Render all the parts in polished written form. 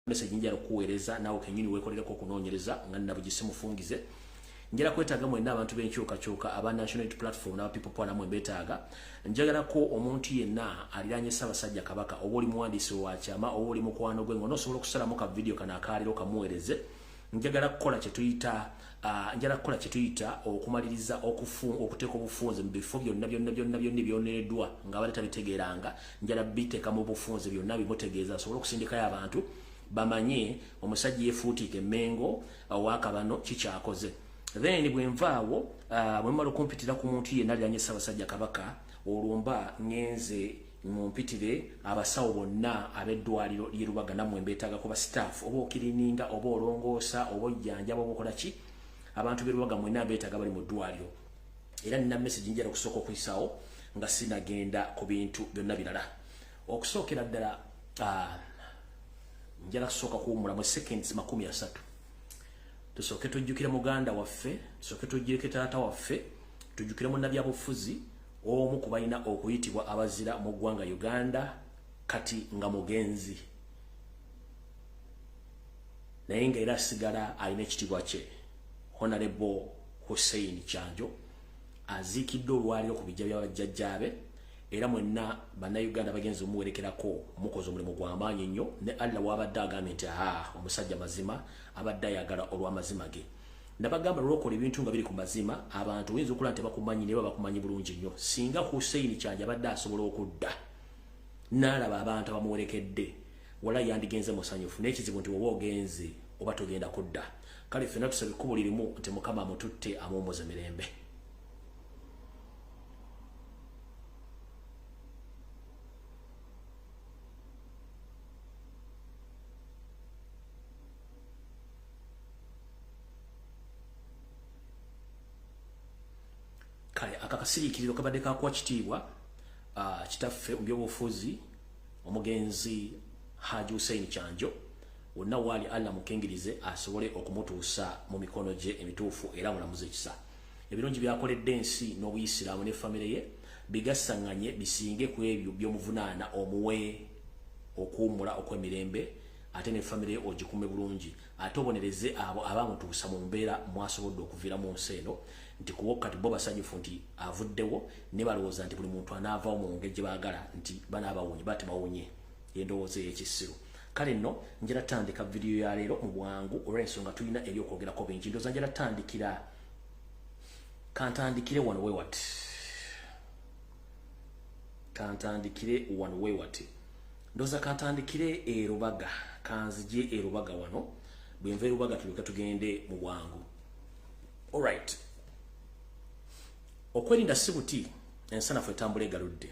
Message njala kuweereza naawe kennyini weekolereko okunoonyereza nga nabugise mufungize. Njala kwetaaga mwenna abantu b'enkyukakyuka aba National Unity Platform n'aba People Power, namwe mbeetaaga. Njagalako omuntu yenna aliraanye Ssaabasajja Kabaka, oba oli muwandiisi wa kyama oba oli mukwano gwe, ng'onoosobola okusalamu ka vidiyo kano akaaliro kamuweereze. Njagala kukola kye tuyita njagala kukola kye tuyita okumaliriza okuteeka obufunze mu bifo byonna byonna byonna byonna ebyonereddwa nga abadde tabitegeeranga. Njala biteeka mu bufunze byonna bimutegeeza asobole okusindikayo abantu bamanye omusajja yeefuutiika emmengo owakabano kikyakoze. Then bwe nvaawo, bwe mmala okumpitira ku muntu yenna aliranye Ssaabasajja Kabaka, olwo mba ŋŋenze mumpitire abasawo bonna ab'eddwaliro ly'e Lubaga. Nammwe mbeetaagako ba staff, oba okirininga oba olongoosa oba ojjanjaba oba okola ki, abantu b'e Lubaga mwenna mbeetaaga bali mu ddwaliro. Era nina message njala okusooka okuyisaawo nga sinagenda ku bintu byonna birala. Okusookera ddala, njala kusooka kuwummula mu seconds 30, tusooke tujjukire muganda waffe, tusooke tujjukire taata waffe, tujjukire munnabyabufuzi omu ku balina okuyitibwa abazira mu ggwanga Uganda, kati nga mugenzi naye nga era asigala alina ekitiibwa kye, Honorable Hussein Kyanjo, aziikiddwa olwaliro ku bijja byabajjajjaabe. Era mwenna Bannayuganda bagenza omuwerekerako, mukoze omulimu gw'amaanyi nnyo, ne Allah wabadde agambye nti aa omusajja mazima abadde ayagala olw'amazima ge. Nabagamba, lwokola ebintu nga biri ku mazima, abantu oyinza okulaba nti bakumanyi, naye bakumanyi bulungi nnyo. Singa Hussein Kyanja abadde asobola okudda n'alaba abantu abamuwerekedde, wala yandigenze musanyufu. Naye ekizibu nti woba ogenze oba togenda kudda. Kale ffenna tusaba ekkubo lirimu nti Mukama amututte amuwummuze mirembe. Kale akakasiriikiriro kabadde kakuwa kitiibwa kitaffe mu byobufuzi, omugenzi Haji Hussein Kyanjo. Wonna waali, Allah mukingirize asobole okumutuusa mu mikono gye emituufu era mulamuze ekisa. Ebirungi byakoledde ensi n'obuyisiraamu ne famire ye bigasaŋŋanye bisinge ku ebyo by'omuvunaana. Omuwe okuwummula okw'emirembe, ate ne famire ye ogikume bulungi, ate obonereze abo abamutuusa mu mbeera mwasobodde okuviira mu nsi eno, nti kubo kati bo basanyufu nti avuddewo, ne balowooza nti buli muntu anaavaawo mu ngeri gye baagala nti banaabawonye, ba tebawonye. Endowooza ey'ekisiru. Kale nno njala tandika vidiyo ya leero mu bwangu olw'ensonga tulina ebyokwogerako bingi. Ndowooza njala tandikira, kantandikire wano wewati, kantandikire wano wewati. Ndowooza kantandikire erubaga, kanzije erubaga wano. Bwenva erubaga tulyoke tugende mu bwangu. Alright, okwerinda si buti, ensanafu etambula egaludde.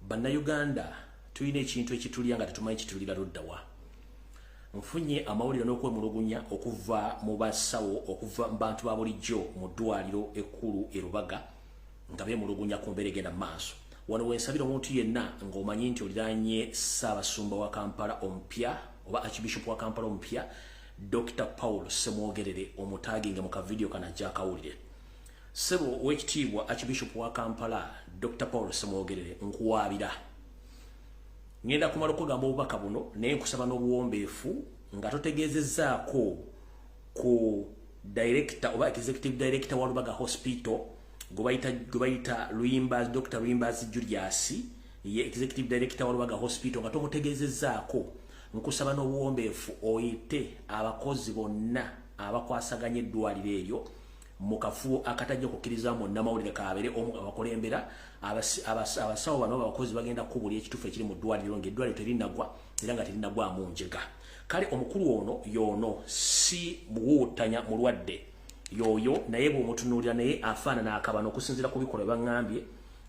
Bannayuganda tulina ekintu ekitulya nga tetumanyi kitulira luddawa. Nfunye amawulire n'okwemulugunya okuva mu basawo, okuva mu bantu ba bulijjo mu ddwaliro ekkulu e Rubaga, nga beemulugunya ku mbeera egenda mu maaso. Wano wensabira omuntu yenna ng'omanyi nti oliraanye Ssaabasumba wa Kampala omupya oba Archbishop wa Kampala omupya, Dr Paul Ssemwogerere, omutaginge mu kavidiyo kano ajja akawulire. Ssebo owekitiibwa Archbishop wa Kampala Dr Paul Ssemwogerere, nkuwaabira, ngenda kumala okugamba obubaka buno, naye nkusaba n'obuwombeefu nga totegeezezzaako ku director oba executive director wa Lubaga Hospital gwe bayita Luyimbazi, Dr Luyimbazi Julius, ye executive director wa Lubaga Hospital, nga tomutegeezezzaako. Nkusaba n'obuwombeefu oyite abakozi bonna abakwasaganya eddwaliro eryo mu kafubo akatajja okukkiriza munnamawulire kabeere omu abakulembera. Abasawo bano, abakozi bagenda kukubulira ekituufu ekiri mu ddwaliro, ng'eddwaliro terinagwa era nga terinagwamu njega. Kale omukulu ono yoono si muwuutanya mulwadde yoyo, naye bw'omutunuulira naye afaanana akabano okusinziira ku bikolwa baŋŋambye.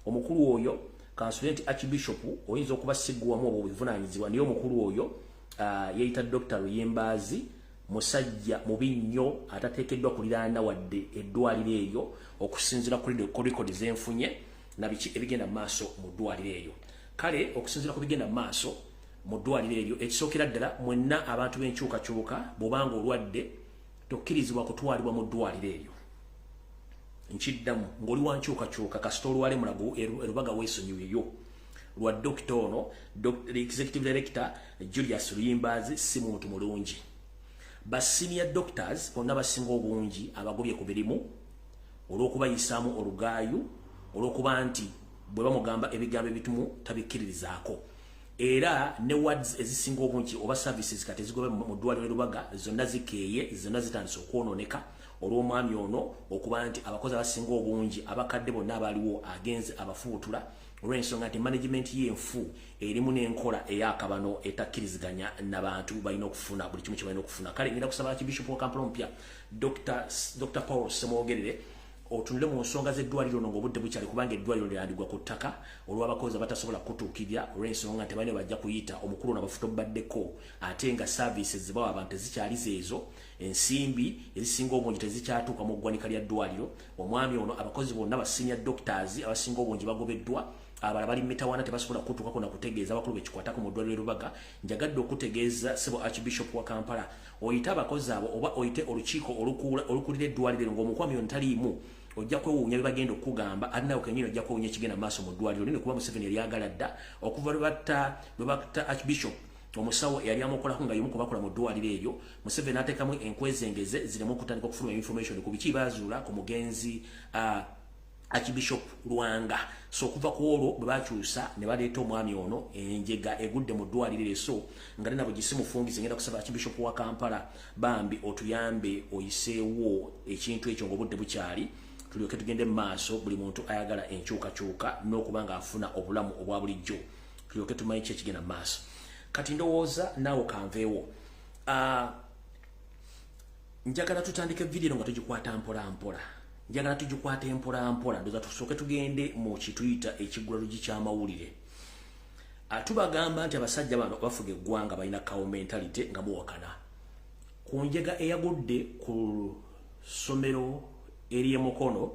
Omukulu oyo kansule nti Archbishop oyinza okuba siggwamu obwo obuvunaanyizibwa, naye omukulu oyo yeeyita Dr Luyimbazi, musajja mubi nnyo atateekeddwa kuliraana wadde eddwaliro eryo, okusinziira ku rekodi zenfunye na biki ebigenda mu maaso mu ddwaliro eryo. Kale okusinziira ku bigenda mu maaso mu ddwaliro eryo, ekisookera ddala, mwenna abantu b'enkyukakyuka, bw'obanga olwadde tokkirizibwa kutwalibwa mu ddwaliro eryo. Nkiddamu, ng'oli wa nkyukakyuka, kasita olwale mulago erubaga weesonyiweyo. lwa dokita ono, executive director Julius Luyimbazi si muntu mulungi. Ba senior doctors bonna basinga obungi abagobye ku mirimu olw'okubayisaamu olugaayu, olw'okuba nti bwe bamugamba ebigambo ebitumu tabikkiririzaako. Era ne wards ezisinga obungi oba services kati ezigobe mu ddwaliro e Lubaga zonna zikeeye, zonna zitandise okwonooneka olw'omwami ono okuba nti abakozi abasinga obungi abakadde bonna abaliwo agenze abafuutula olw'ensonga nti management y'enfu erimu n'enkola ey'akabano etakkiriziganya n'abantu balina okufuna buli kimu kye balina okufuna. Kale ngenda kusaba Archbishop wa Kampala omupya Dr. Paul Ssemwogerere otunule mu nsonga z'eddwaliro ono ng'obudde bukyali, kubanga eddwaliro lyandigwa ku ttaka olw'abakozi abatasobola kutuukirira olw'ensonga nti balina bajja kuyita omukulu ono abafuta obubaddeko, ate nga services zebawa abantu tezikyali zeezo, ensimbi ezisinga obungi tezikyatuuka mu ggwanika lya ddwaliro. Omwami ono abakozi bonna ba senior doctors abasinga obungi bagobeddwa, abalala bali mitawaana tebasobola kutuukako na kutegeeza abakulu bekikwatako mu ddwaliro e Lubaga. Njagadde okutegeeza ssebo Archbishop wa Kampala, oyite abakozi abo oba oyite olukiiko olukulira eddwaliro ero ng'omukwami ono taliimu, ojja kwewuunya bye bagenda okukugamba, ate nawe kennyini ojja kwewuunya ekigenda mu maaso mu ddwaliro lino, kuba Museveni eryagala dda okuva lwe batta Archbishop omusawo eyali amukolako nga y'omu ku bakola mu ddwaliro eryo. Museveni ateekamu enkwezengeze zireme okutandika okufulumya information ku biki baazuula ku mugenzi Archbishop Lwanga. So okuva ku olwo bwe bakyusa ne baleeta omwami ono, enjega egudde mu ddwaliro eryo, so nga nabo gisimufungize. Ngenda kusaba Archbishop wa Kampala bambi otuyambe oyiseewo ekintu ekyo ng'obudde bukyali, tulyoke tugende mu maaso. Buli muntu ayagala enkyukakyuka n'okuba ng'afuna obulamu obwa bulijjo, tulyoke tumanye ki ekigenda mu maaso. Kati ndowooza naawe kanveewo. Njagala tutandike vidiyo nga tugikwata mpola mpola, njagala tugikwate mpola mpola. Ndowooza tusooke tugende mu kituyita ekigulalugi ky'amawulire. Tubagamba nti abasajja bano bafuga eggwanga balina cow mentality nga muwakana ku njega eyagudde ku ssomero ery'emukono.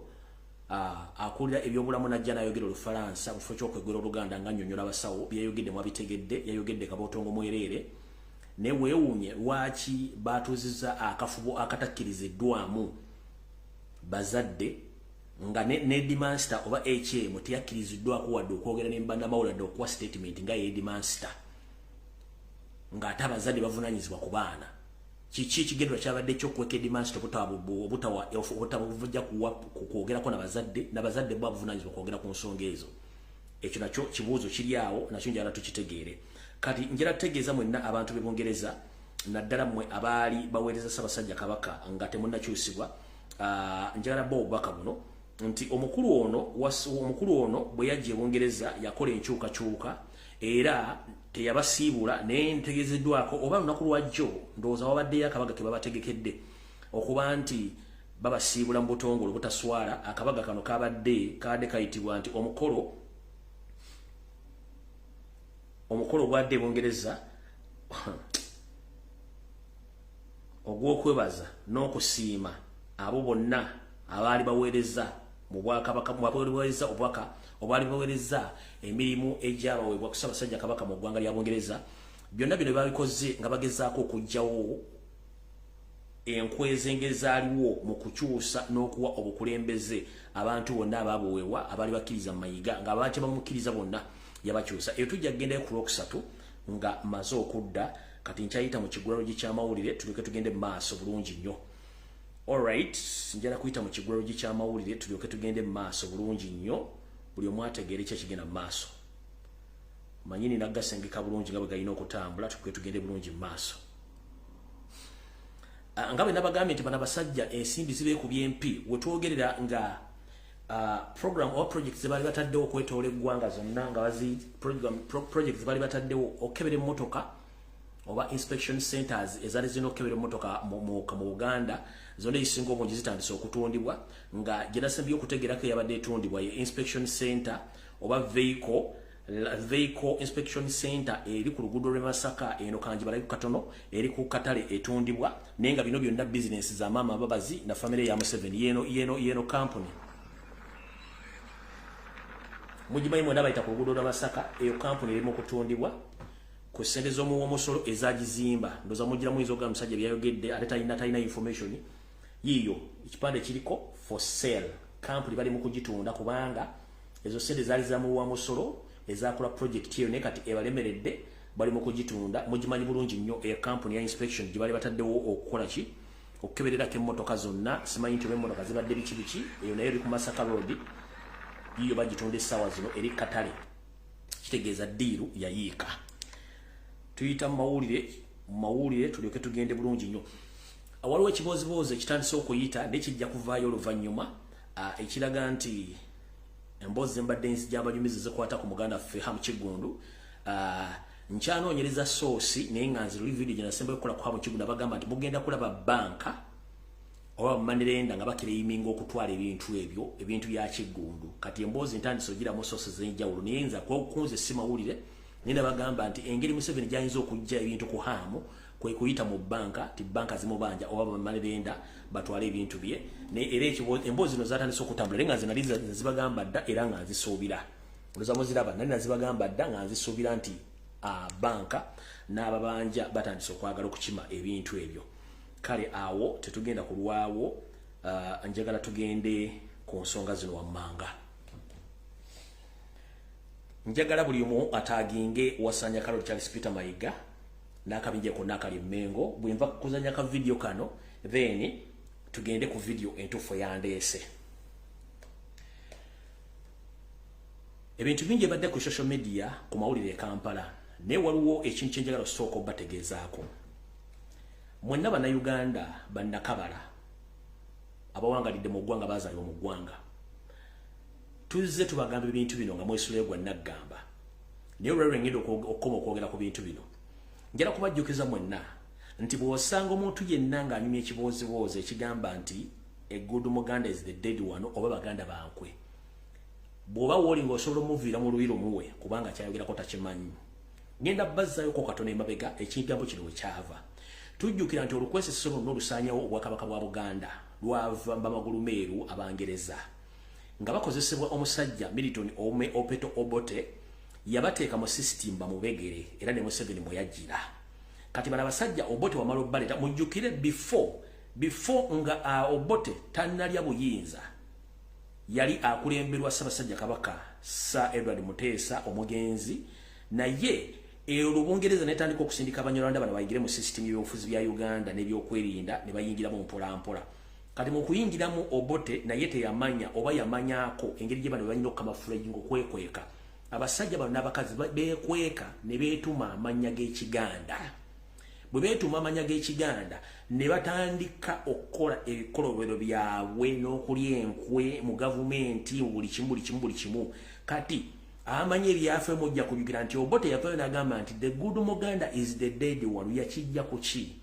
Akulira ebyobulamu najja n'ayogera Olufalansa mu kifo ky'okwegera Oluganda nga nnyonnyola abasawo. Byayogedde mwabitegedde, yayogedde kabootongo mwereere. Naye weewuunye lwaki baatuuzizza akafubo akatakkiriziddwamu bazadde nga ne headmaster oba HM teyakkiriziddwako wadde okwogera ne bannamawulire, wadde okuwa statement nga ye headmaster, ng'ate abazadde bavunaanyizibwa ku baana. Kiki ekigendera kyabadde ekyokuweka headmaster obutabujja kwogerako nabazadde, nabazadde bo abuvunaanyizibwa kwogera ku nsonga ezo? Ekyo nakyo kibuuzo kiri awo, nakyo njagala tukitegeere. Kati njala tutegeeza mwenna abantu b'e Bungereza, naddala mmwe abaali baweereza Ssaabasajja Kabaka nga temunnakyusibwa, njagala bo obubaka buno nti omukulu ono bwe yajja e Bungereza yakola enkyukakyuka era teyabasiibula, naye ntegeezeddwako oba lunaku lwajjo ndowooza wabaddeyo akabaga ke babategekedde okuba nti babasiibula mu butongole obutaswala. Akabaga kano kabadde kayitibwa nti omukolo ogwadde e Bungereza ogw'okwebaza n'okusiima abo bonna abaali baweereza mu bwakabaka, baweereza obubaka obaali baweereza emirimu egyabaweebwa ku Ssaabasajja Kabaka mu ggwanga lya Bungereza. Byonna bino babikoze nga bagezaako okuggyawo enkwezenge ezaaliwo mu kukyusa n'okuwa obukulembeze abantu bonna abaabuweebwa abaali bakkiriza mu Mayiga, nga abaali tebamukkiriza bonna yabakyusa. Eyo tujja kugendayo ku Lwokusatu nga maze okudda. Kati nkyayita mu kigulalogi ky'amawulire tulyoke tugende mu maaso bulungi nnyo. Alright, njala kuyita mu kigulalogi ky'amawulire tulyoke tugende mu maaso bulungi nnyo, buli omu ategeere ki ekigenda mu maaso. Manyini naggasengeka bulungi nga bwe galina okutambula, tulyoke tugende bulungi mu maaso. Nga bwe nabagambye nti bano abasajja ensimbi zibeekubye empi, wetwogerera nga program oba project zebaali bataddewo okwetoola eggwanga zonna nga bazi project zebaali bataddewo okukebera emmotoka oba inspection centers ezaali zirina okukebera emmotoka mu Buganda zonna ezisinga obungi zitandise okutundibwa, nga gye nasembye okutegeerako eyabadde etundibwa ye inspection center oba vehicle inspection center eri ku luguudo lw'e Masaka eno Kanjibalayo katono eri ku katale etundibwa. Naye nga bino byonna bizinensi za maama Mbabazi na famire ya Museveni. Yeno company mugimanyi mwena bayita ku luguudo lwa Masaka. Eyo company erimu okutundibwa ku ssente z'omuwomusolo ezagizimba. Ndowooza mugira muyinza ogamba musajja byayogedde ate talina information. Yiiyo ekipande kiriko for sale, company bali mu kugitunda kubanga ezo ssente zaali zamuwa musolo. Ezakola project eyo, naye kati ebalemeredde, bali mu kugitunda. Mugimanyi bulungi nnyo eya company ya inspection gye bali bataddewo okukola ki? Okukebererako emmotoka zonna. Simanyi nti oba emmotoka zibadde biki biki. Eyo naye eri ku Masaka Road, yiyo bagitunda essaawa zino, eri katale, kitegeeza deal yayiika. Tuyita mu mawulire, mu mawulire tulyoke tugende bulungi nnyo. Waliwo ekibooziboozi ekitandise okuyita, naye kijja kuvaayo oluvannyuma, ekiraga nti emboozi embadde nzija abanyumizi zikwata ku muganda ffe Ham Kiggundu. Nkyanoonyereza source, naye nga nze luli video gye nasembayo okukola ku Ham Kiggundu, abagamba nti mugenda kulaba banka oba money lender nga baclaiminga okutwala ebintu ebyo, ebintu bya Kiggundu. Kati emboozi ntandise ogiramu source ez'enjawulo, naye nze kunze si mawulire, naye nabagamba nti engeri Museveni gyayinza okujja ebintu ku Hamu kwe kuyita mu banka, ti banka zimubanja oba money lender batwale ebintu bye. Naye era emboozi zino zatandise okutambula, naye nga nze nali nzibagamba dda era nga nzisuubira. Olowooza muziraba, nali nazibagamba dda nga nzisuubira nti banka n'ababanja batandise okwagala okukima ebintu ebyo. Kale awo tetugenda kulwawo, njagala tugende ku nsonga zino wammanga. Njagala buli omu atagginge Wasanya Carol Charles Peter Mayiga n'akabinja konna akali Mmengo. Bwe nva kuzanya ka video kano, then tugende ku video entuufu yandeese. Ebintu bingi ebadde ku social media, ku mawulire e Kampala, naye waliwo ekintu kyenjagala osooka obbategeezaako mwenna Bannayuganda bannakabala abawangalidde mu ggwanga, bazaalibwa mu ggwanga. Tuzze tubagamba ebintu bino nga mwesulayo gwa naggamba, naye olwalwo ngenda okukoma okwogera ku bintu bino. Njala kubajjukiza mwenna nti bw'osanga omuntu yenna ng'anyumya ekibooziboozi ekigamba nti "A good Muganda is the dead one" oba "Baganda bankwe", bw'oba wooli ng'osobola omuviira mu lubiri omuwe, kubanga kyayogerako takimanyi. Ngenda bazzaayoko katono emabega ekigambo kino we kyava. Tujjukira nti olukwesese lwonna olusaanyawo obwakabaka bwa Buganda lwava bamagulu meeru Abangereza nga bakozesebwa omusajja Milton Ome Opeto Obote. Yabateeka mu system bamubegere, era ne Museveni mwe yajjira. Kati bano abasajja Obote wamala obbaleta, mujjukire before nga Obote tannalya buyinza, yali akulemberwa Ssaabasajja Kabaka Sir Edward Muteesa omugenzi. Naye olwo Bungereza netandika okusindika Abanyarwanda bano bayingire mu system y'ebyobufuzi bya Uganda n'ebyokwerinda, ne bayingiramu mpolampola. Kati mu kuyingiramu, Obote naye teyamanya oba yamanyaako engeri gye bano balina okucamouflaginga, okwekweka. Abasajja bano n'abakazi beekweka ne beetuma amannya g'Ekiganda. Bwe beetuma amannya g'Ekiganda ne batandika okukola ebikolobero byabwe n'okulya enkwe mu gavumenti, buli kimu, buli kimu, buli kimu. Kati amanyi ebyafe mujja kujjukira nti Obote yavayo n'agamba nti "The good Muganda is the dead one." Yakijja ku ki?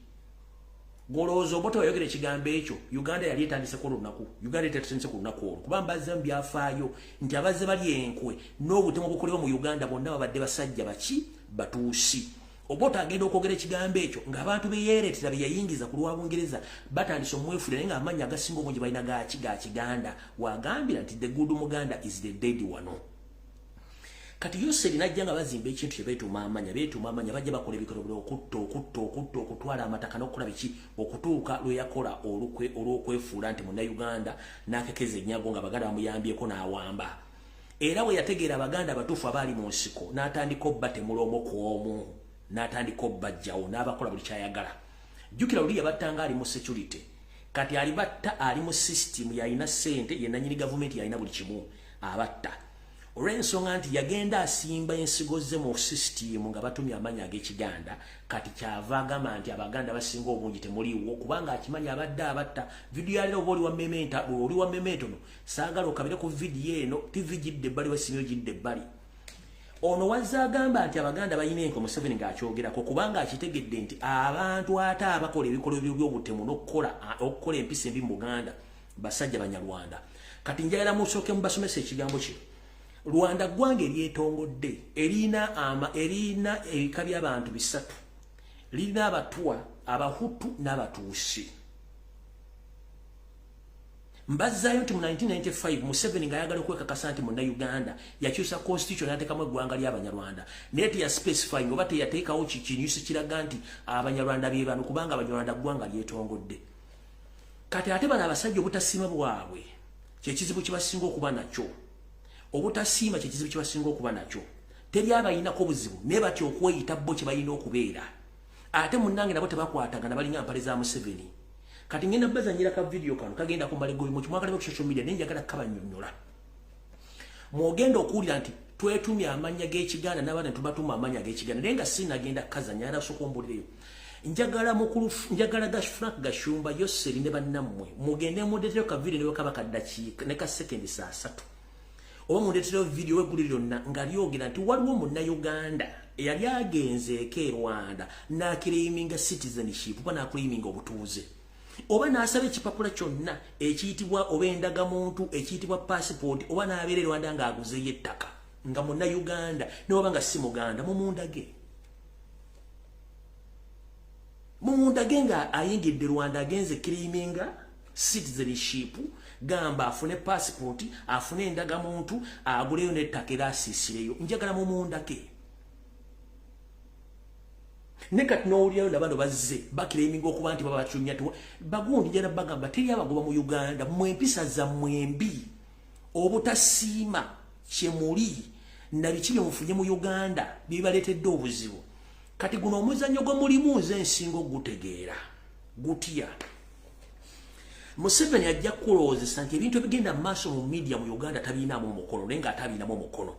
Golowooza Obote wayogera ekigambo ekyo, Uganda yali etandise ku lunaku? Uganda etandise ku lunaku olwo, kuba mbazze mu byafaayo nti abazze bali enkwe n'obutemu obukolebwa mu Uganda bonna babadde basajja baki? Batuusi. Obote agenda okwogera ekigambo ekyo ng'abantu beyeereetera be yayingiza ku lwa Bungereza batandise omwefulira, naye ng'amannya agasinga obungi balina gaki? Ga Kiganda. Wagambira nti "The good Muganda is the dead one." Kati Yoseri najja nga bazimba ekintu kye beetuuma amanya, beetuuma amanya, bajja bakola ebikolobero, okutta, okutta, okutta, okutwala amataka n'okukola biki, okutuuka lwe yakola olukwe olw'okwefuula nti Munnayuganda, n'akekeza ennyago nga Baganda bamuyambyeko n'awamba. Era bwe yategeera Abaganda abatuufu abaali mu nsiko, n'atandika obbatemula omu ku omu, n'atandika obbajjawo, n'abakola buli kyayagala. Jjukira luli yabattanga ali mu security, kati alibatta ali mu system, yalina ssente, yenanyini gavumenti, yalina buli kimu. Abatta olw'ensonga nti yagenda asimba ensigo ze mu system nga batumye amannya ag'Ekiganda. Kati kyava agamba nti Abaganda basinga obungi temuliiwo, kubanga akimanyi abadde abatta. Vidiyo yalira oba oli wa mementa, oli wa memento no, saagala okabire ku vidiyo eno. TV gidde ebbali, wesimu gidde ebbali. Ono wazze agamba nti Abaganda balina enkwe, Museveni ng'akyogerako, kubanga akitegedde nti abantu ate abakola ebikolwa by'obutemu n'okukola empisa embi mu Buganda basajja Banyarwanda. Kati njagala musooke mubasomesa ekigambo kino. Rwanda ggwanga eryetongodde, erina ama erina ebika by'abantu bisatu: lirina Abatwa, Abahutu n'Abatuusi. Mbazzaayo nti mu 1995 Museveni ng'ayagala okwekakasa nti Munnayuganda, yakyusa constitution n'ateekamu eggwanga ly'Abanyarwanda, naye teyaspecifying oba teyateekawo kikinyusi kiraga nti Abanyarwanda be bano, kubanga Abanyarwanda ggwanga lyetongodde. Kati ate bano abasajja obutasiima bwabwe kyekizibu kibasinga okuba nakyo. Obutasiima kyekizibu kibasinga okuba nakyo. Teri abayinako buzibu naye batya okweyita bo kye balina okubeera. Ate munnange nabo tebakwatagana, balinga mpale za Museveni. Kati ngenda bazanyira ka video kano kagenda kumala egoyi mu kimwakalebe ku social media, naye njagala kabannyonnyola. Mwogenda okuwulira nti twetumye amannya g'Ekiganda n'abaana tubatuma amannya g'Ekiganda, naye nga sinagenda kazanya era sooka ombuulireyo. Njagala mukulu, njagala Gash Frank Gashumba, Yoseri ne bannammwe mugende mundeetereyo ka video ne bwekaba kaddakiika ne ka sekendi 3 oba mundeetereyo video w'eggulu lyonna nga lyogera nti waliwo Munnayuganda eyali agenzeeko e Rwanda n'aclaiminga citizenship oba n'aclaiminga obutuuze oba n'asaba ekipapula kyonna ekiyitibwa oba endagamuntu ekiyitibwa passport oba n'abeera e Rwanda ng'aguzeeyo ettaka nga Munnayuganda ne waba nga si Muganda. Mumundage, mumundage nga ayingidde Rwanda agenze claiminga citizenship, gamba afune passport, afune endagamuntu, aguleyo n'ettaka era asiisireyo. Njagala mumundage. Ne kati n'owulirayo nabano bazze baclaiminga okuba nti babacunya ti bagundi. Njala bagamba teri abagoba mu Uganda. Mmwe empisa zammwe embi, obutasiima kyemuli na biki bye mufunye mu Uganda bibaleetedde obuzibu. Kati guno omuzannyo gwe mulimu nze nsinga ogutegeera gutya. Museveni ajja kulowoozesa nti ebintu ebigenda mu maaso mu media mu Uganda tabiinaamu omukono, naye ng'atabiinamu omukono.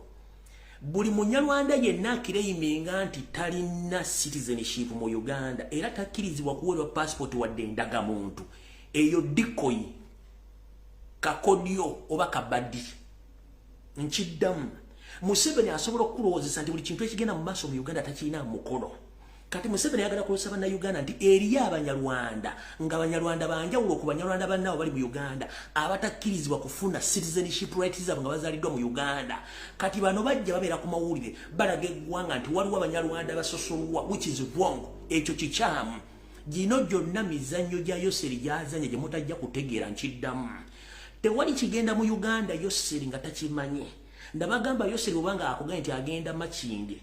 Buli Munyarwanda yenna aclaiminga nti talina citizenship mu Uganda era takkirizibwa kuweerwa passport wadde endagamuntu, eyo decoy, kakodyo oba kabadi. Nkiddamu, Museveni asobola okukulowoozesa nti buli kintu ekigenda mu maaso mu Uganda takirina mukono. Kati Museveni ayagala kulowooza Bannayuganda nti eriyo Abanyarwanda, nga Abanyarwanda banjawulo ku Banyarwanda bannaabo bali mu Uganda, abatakkirizibwa kufuna citizenship rights zaabwe nga bazaaliddwa mu Uganda. Kati bano bajja babeera ku mawulire balaga eggwanga nti waliwo Abanyarwanda basosolwa, which is wrong. Ekyo kikyamu. Gino gyonna mizannyo gya Yoseri gyazanya gye mutajja kutegeera. Nkiddamu, tewali kigenda mu Uganda Yoseri nga takimanyi. Ndabagamba, Yoseri obanga akugambye nti agenda Makindye,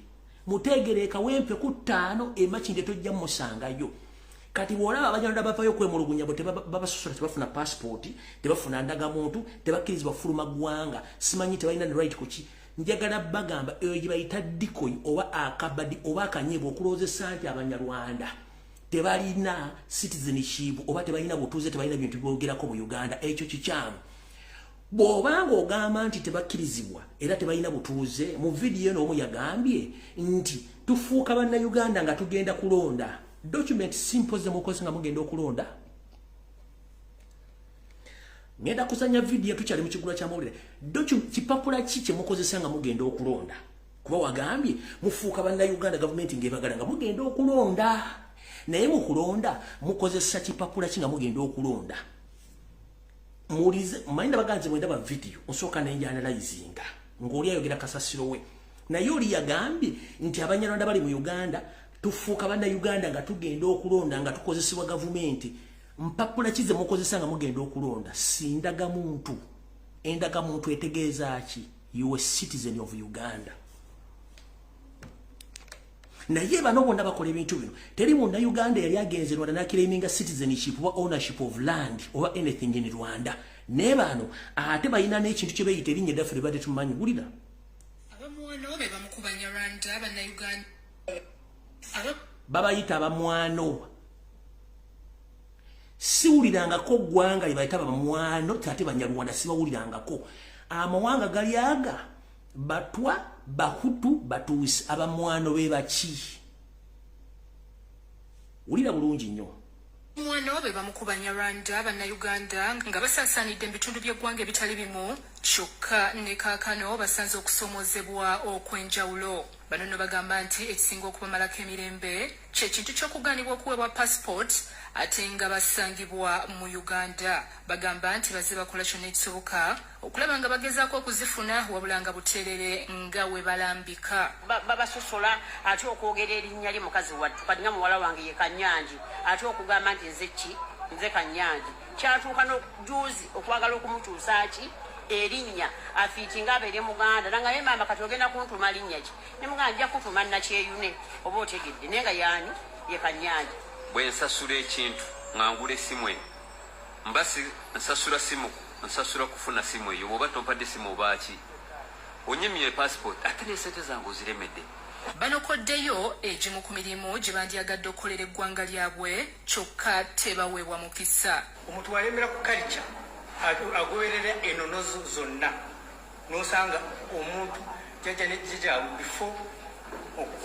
muteegere Kawempe ku 5 emakindye tojja musangayo. Kati bw'olaba Abanyarwanda bavayo okwemulugunya bwe babasosola, tebafuna passport, tebafuna ndagamuntu, tebakkirizibwa kufuluma ggwanga, simanyi tebalina ne right kuki. Njagala bagamba eyo gye bayita decoy oba akabadi oba akanyeebwa okulowoozesa nti Abanyarwanda tebalina citizenship oba tebalina butuuze, tebalina bintu byogerako mu Uganda. Ekyo kikyamu. Bw'obanga ogamba nti tebakkirizibwa era tebalina butuuze, mu vidiyo eno omu yagambye nti tufuuka Bannayuganda nga tugenda kulonda. Document simple ze mukozesa nga mugenda okulonda. Ngenda kuzanya vidiyo, tukyali mu kigula kyamawulire. Kipapula ki kye mukozesa nga mugenda okulonda? Kuba wagambye mufuuka Bannayuganda gavumenti ng'ebagala nga mugenda okulonda, naye mu kulonda mukozesa kipapula ki nga mugenda okulonda? Muwulize, manyi nabaganze bwe ndaba vidiyo nsooka nenjanalyzinga ng'oli ayogera kasasiro we, naye oli yagambye nti Abanyarwanda bali mu Uganda tufuuka Bannayuganda nga tugenda okulonda nga tukozesebwa gavumenti. Mpapula ki ze mukozesa nga mugenda okulonda? Si ndagamuntu? Endagamuntu etegeeza ki? You a citizen of Uganda. Naye bano bonna bakola ebintu bino, teri Munnayuganda yali agenze Rwanda naclaiminga citizenship oba ownership of land oba anything in Rwanda. Naye bano ate balina n'ekintu kye beeyita erinnya eddaffe lye badde tumanyi. Wulira. Abamwano be bamu ku Banyarwanda Bannayuganda Babayita abamwano. Siwulirangako ggwanga lye bayita bamwano ate Banyarwanda, sibawulirangako. Amawanga gali aga Batwa, Bahutu, Batuusi. Abamwano be baki? Wulira bulungi nnyo. Mwano be bamu ku Banyarwanda Bannayuganda nga basaasaanidde mu bitundu by'eggwanga ebitali bimu, kyokka ne kaakano basanze okusoomoozebwa okw'enjawulo. Bano nno bagamba nti ekisinga okubamalako emirembe kye kintu ky'okugaanibwa okuweebwa passport ate nga basangibwa mu Uganda. Bagamba nti bazze bakola kyonna ekisoboka okulaba nga bagezaako okuzifuna, wabula nga buteerere nga we balambika. Babasosola ate okwogera erinnya lye mukazi wattu. Kati nga muwala wange ye Kanyangi, ate okugamba nti nze ki, nze Kanyangi, kyatuuka nojuzi okwagala okumukyusa ki erinnya afiiti nga abeere Muganda. Nanga ye maama, kati ogenda kuntuma linnya ki? Ne muganda nja kutuma Nakyeyune oba otegedde, naye nga yaani ye Kanyangi. Bwe nsasula ekintu nga ngula essimu eno, mba si nsasula simu, nsasula kufuna simu eyo. Bw'oba tompadde simu obaaki? Onyimye passport ate ne sente zange oziremedde. Banokoddeyo egimu ku mirimu gye bandyagadde okukolera eggwanga lyabwe, kyokka tebaweebwa mukisa. Omuntu walemera ku culture, agoberera enono zonna, n'osanga omuntu jjajja ne jjajjaabwe before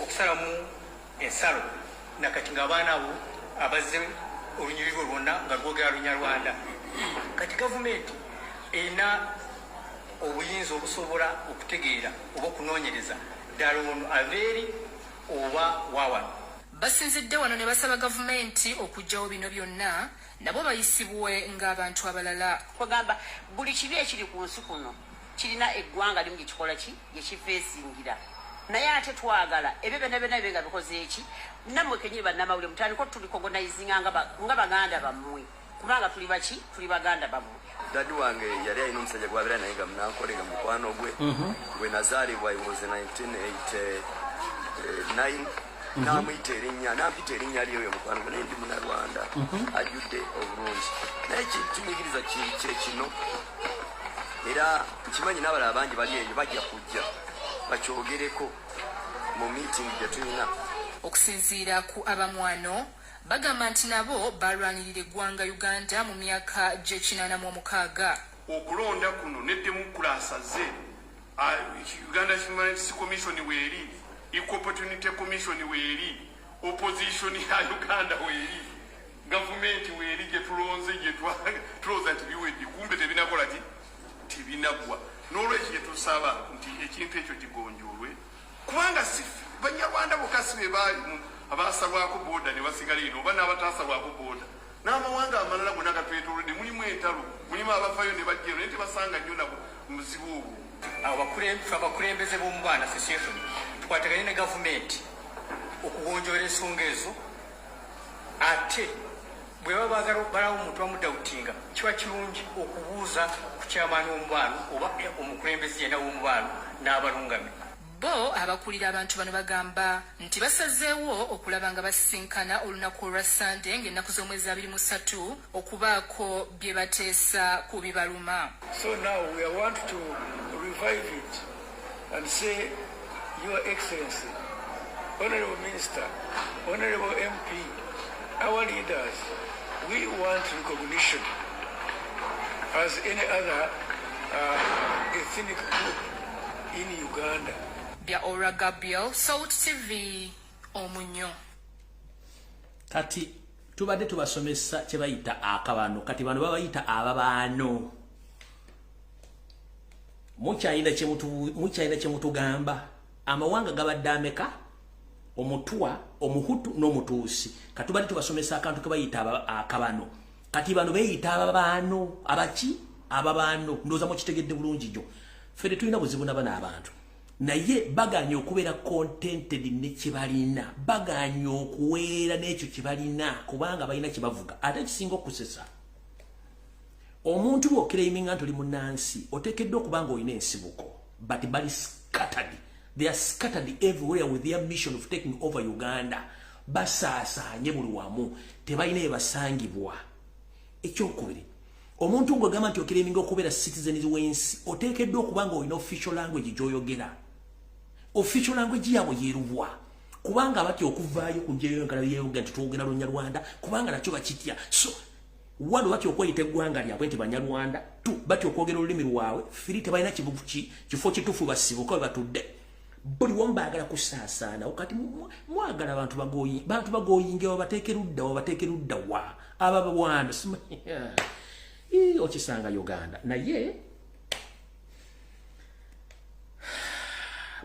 okusalamu ensalo, nakati ng'abaana abo abazze olunyiriri lwe lwonna nga lwogera Lunyarwanda. Kati gavumenti erina obuyinza obusobola okutegeera oba okunoonyereza ddala ono ava eri oba waawano. Basinzidde wano ne basaba gavumenti okuggyawo bino byonna, nabo bayisibwe ng'abantu abalala. Kwegamba buli kibi ekiri ku nsi kuno kirina eggwanga limu gyekikola ki gyekifeesingira, naye ate twagala ebyo byonna byonna bibe nga bikoze eki. Nammwe kenyini bannamawulire mutandike oturecognizinga nga baganda bammwe, kubanga tuli baki? Tuli baganda bammwe. Daddy wange yali alina omusajja gwabeera naye nga munankole, nga mukwano gwe. Gwe nazaalibwa, it was 1989, namuyita erinnya, nampita erinnya lyoyo mukwano gwe, naye ndi Munarwanda ajjudde obulungi. Naye kinyigiriza kyekino, era nkimanyi n'abalala bangi bali eyo bajja kujja bakyogereko mu meeting gye tulina. Okusinziira ku abamwano, bagamba nti nabo balwanirira eggwanga Uganda mu myaka gy'e86. Okulonda kuno ne demokulasi ze Uganda Human Rights Commission weeri, Equal Opportunity Commission weeri, opposition ya Uganda weeri, gavumenti weeri gye tulonze, gye tulowooza nti biwedde, kumbe tebinakola ki, tebinaggwa. N'olwekyo gye tusaba nti ekintu ekyo kigonjoolwe, kubanga si Banyarwanda bokka si be baali abasalwako border ne basigala eno, oba n'abataasalwako border, n'amawanga amalala gonna gatwetoolodde mulimu entalo, mulimu abafayo ne bajja eno, naye tebasanga nnyo nabo muzibu obwo. Ffe abakulembeze b'Omubano Association tukwataganye ne gavumenti okugonjoola ensonga ezo. Ate bwe baba baagala balawo omuntu bamudoubtinga, kiba kirungi okubuuza ku kyamaani w'Omubano oba omukulembeze yenna w'Omubano n'abalungamya. Bo abakulira abantu bano bagamba nti basazeewo okulaba nga basisinkana olunaku olwa Sande ng'ennaku z'omwezi 23 okubaako bye bateesa ku bibaluma. So now we want to revive it and say, Your Excellency, Honorable Minister, Honorable MP, our leaders, we want recognition as any other ethnic group in Uganda. Bya Ora Gabriel, Salt TV, Omunyo. Kati tubadde tubasomesa kye bayita akabano, kati bano babayita ababaano. Mukyalina kyemutugamba amawanga gabadde ameka? Omutwa, Omuhutu n'Omutuusi. Katubadde tubasomesa akantu ke bayita akabano, kati bano beeyita ababaano. Abaki? Ababaano. Ndowooza mukitegedde bulungi jjo. Ffe tetulina buzibu nabano abantu, naye baganye okubeera contented ne kye balina, baganye okuweera n'ekyo kye balina, kubanga balina kye bavuga. Ate ekisinga okusesa, omuntu bw'oclaiminga nti oli munnansi, oteekeddwa okuba nga olina ensibuko, but bali scattered. They are scattered everywhere with their mission of taking over Uganda. Basaasaanye buli wamu, tebalina ebasangibwa. Ekyokubiri, omuntu ng'ogamba nti oclaiminga okubeera citizen w'ensi, oteekeddwa okuba nga olina official language gy'oyogera. Official language yaabwe yerubwa, kubanga batya okuvaayo kugyeyo enkala yeyoga nti twogera Lunyarwanda, kubanga nakyo bakitya. So one, batya okweyita eggwanga lyabwe nti Banyarwanda. Two, batya okwogera olulimi lwabwe. Three, tebalina kifo kituufu basibuka we batudde. Buli wamu baagala kusaasaanawo. Kati mwagala abantu bagoyi, bantu bagoyinge, babateeke ludda, babateeke ludda wa ababawanda? Okisanga Uganda, naye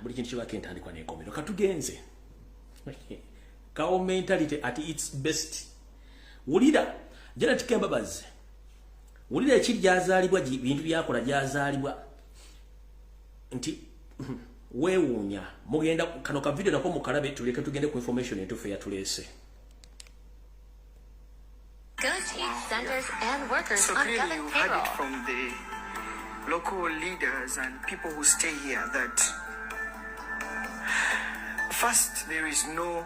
buli kintu kibako entandikwa n'enkomero. Katugenze cow mentality at its best. Wulira Janet Kembabazi, wulira ekiri gyazaalibwa, bintu byakola gyazaalibwa nti weewuunya. Mugenda kano ka video nako mukalabe, tuleke tugende ku information entuufu eyatuleese. Go teach centers and workers So on clearly government you've heard payroll. it from the local leaders and people who stay here that first there is no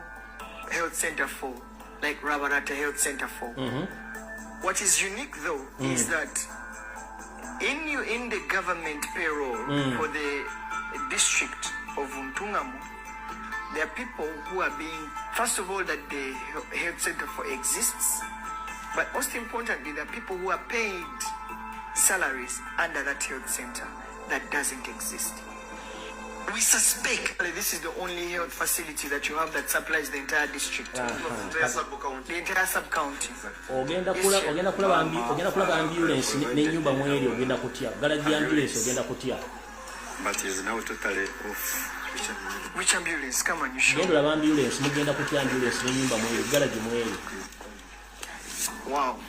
health center for, like, Rabarata Health Center for. What is unique though is that in the government payroll for the district of Ntungamo, there are people who are being, first of all, that the health center for exists, but most importantly, there are people who are paid salaries under that health center that doesn't exist. We suspect this is the only health facility that you have that supplies the entire district, the entire sub-county. Ogenda kulaba ambulance n'ennyumba mweri ogenda kutya. Garage ambulance ogenda kutya. But is now totally off. Which ambulance? Come on, you show. Genda olaba ambulance mugenda kutya ambulance n'ennyumba mweri garage mweri. Wow.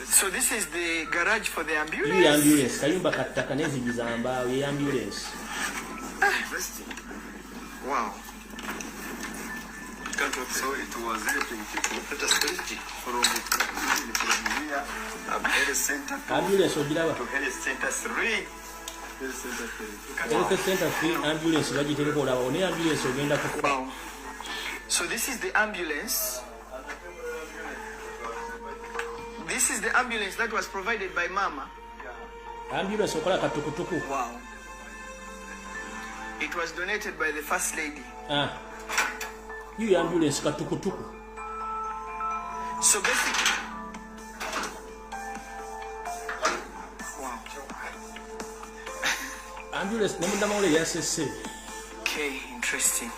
So this is the garage for the ambulance? Iyi ambulance kayumba kattaka n'enzigi za mbaawo ye ambulance. Wow. So it was helping people from here, health center to, ambulance ogiraba to health center 3. Health center 3 ambulance bagitereka olaba ne ambulance ogenda kukuba. Wow. So this is the ambulance. This is the ambulance that was provided by Mama. Ambulance okola katukutuku. Wow. It was donated by the First Lady. Ah. You ambulance katukutuku. So basically, wow. Ambulance nemunda mawule yasese. Okay, interesting.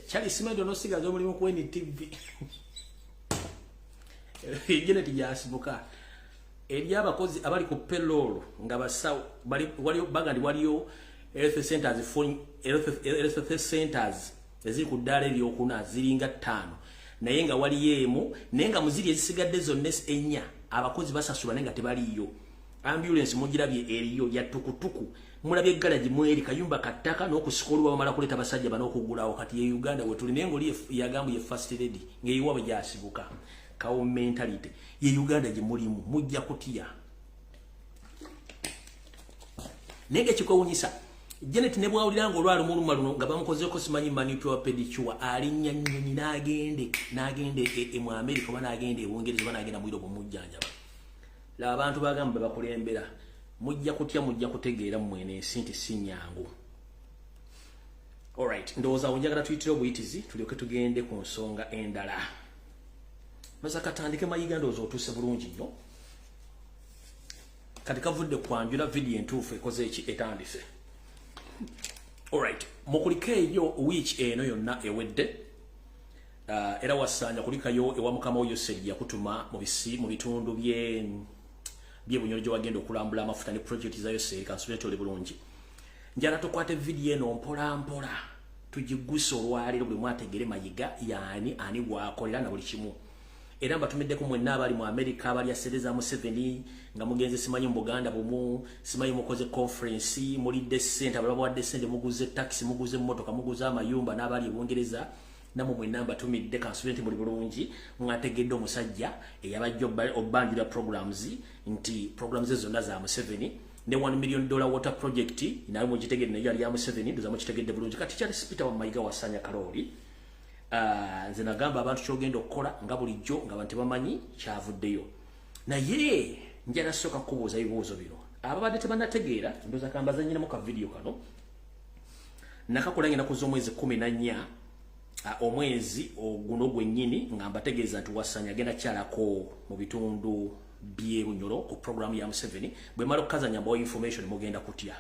Charlie Simendo nosigaza omulimu ku NTV. Janet yasibuka. Eri abakozi abali ku payroll nga basawo bali waliyo bagandi waliyo health centers health centers eziri ku ddaala eryokuna ziringa 5 naye nga waliyo emu naye nga muziri ezisigadde zonna ennya abakozi basasula naye nga tebaliyo. Ambulance mugirabye eriyo ya tukutuku mulabye garage mweri kayumba kattaka n'okusikolwa bamala kuleta basajja bano okugulawo kati ye Uganda we tuli naye ngoli yagambye ye first lady ng'eyiwa gyasibuka kawo mentality ye Uganda gye mulimu mujja kutya. Naye ekikwewuunyisa Janet ne bwawulira ng'olwalo muluma luno nga bamukozeeko simanyi manicure pedicure alinnya nnyonyi n'agende mu America oba n'agende e Bungereza oba n'agenda mu Europe mujjanjaba. Laba abantu bagamba bakulembera mujja kutya mujja kutegeera mmwe n'ensi nti si nnyangu. Alright, ndowooza awo njagala tuyitire obuyitizi tulyoke tugende ku nsonga endala. Maze katandike Mayiga ndowooza otuuse bulungi nnyo. Kati kavudde kwanjula vidiyo entuufu ekoze eki etandise. Alright, mukulike eyo wiiki eno yonna ewedde. Era wasaanya kulikayo ewa mukama wo Yoseri yakutuma mu bitundu bye Bunyoro gye wagenda okulambula amafuta ne project za Yoseri kansubire nti oli bulungi. Njala tukwate vidiyo eno mpola mpola tugiguse olwaleero buli mwategere Mayiga yaani ani gwakolera na buli kimu. Era mbatumiddeko mwenna abali mu America abali asereza Museveni nga mugenze simanyi mu Buganda bumu simanyi mukoze conference mulidde ssente ababawadde ssente muguze taxi muguze emmotoka muguze amayumba n'abali e Bungereza namwe mwenna mbatumidde kansubire nti muli bulungi mwategedde omusajja eyabajja obbanjula programs nti programs zonna za Museveni ne $1 million water project nayo mugitegedde nayo yali ya Museveni ndoza mukitegedde bulungi. Kati Charles Peter Mayiga wasanya Kaloli. Nze nagamba abantu kyogenda okukola nga bulijjo nga abantu bamanyi kyavuddeyo naye njala sooka kubuuza ebibuuzo bino ababadde tebannategeera ndowooza kambaza nnyinamu ka vidiyo kano nakakola ennaku z'omwezi 14 omwezi oguno gwennyini nga mbategeeza nti wasanya agenda kyalako mu bitundu by'e Bunyoro ku programu ya Museveni bwe mala okukazanya mbawa information mugenda kutya.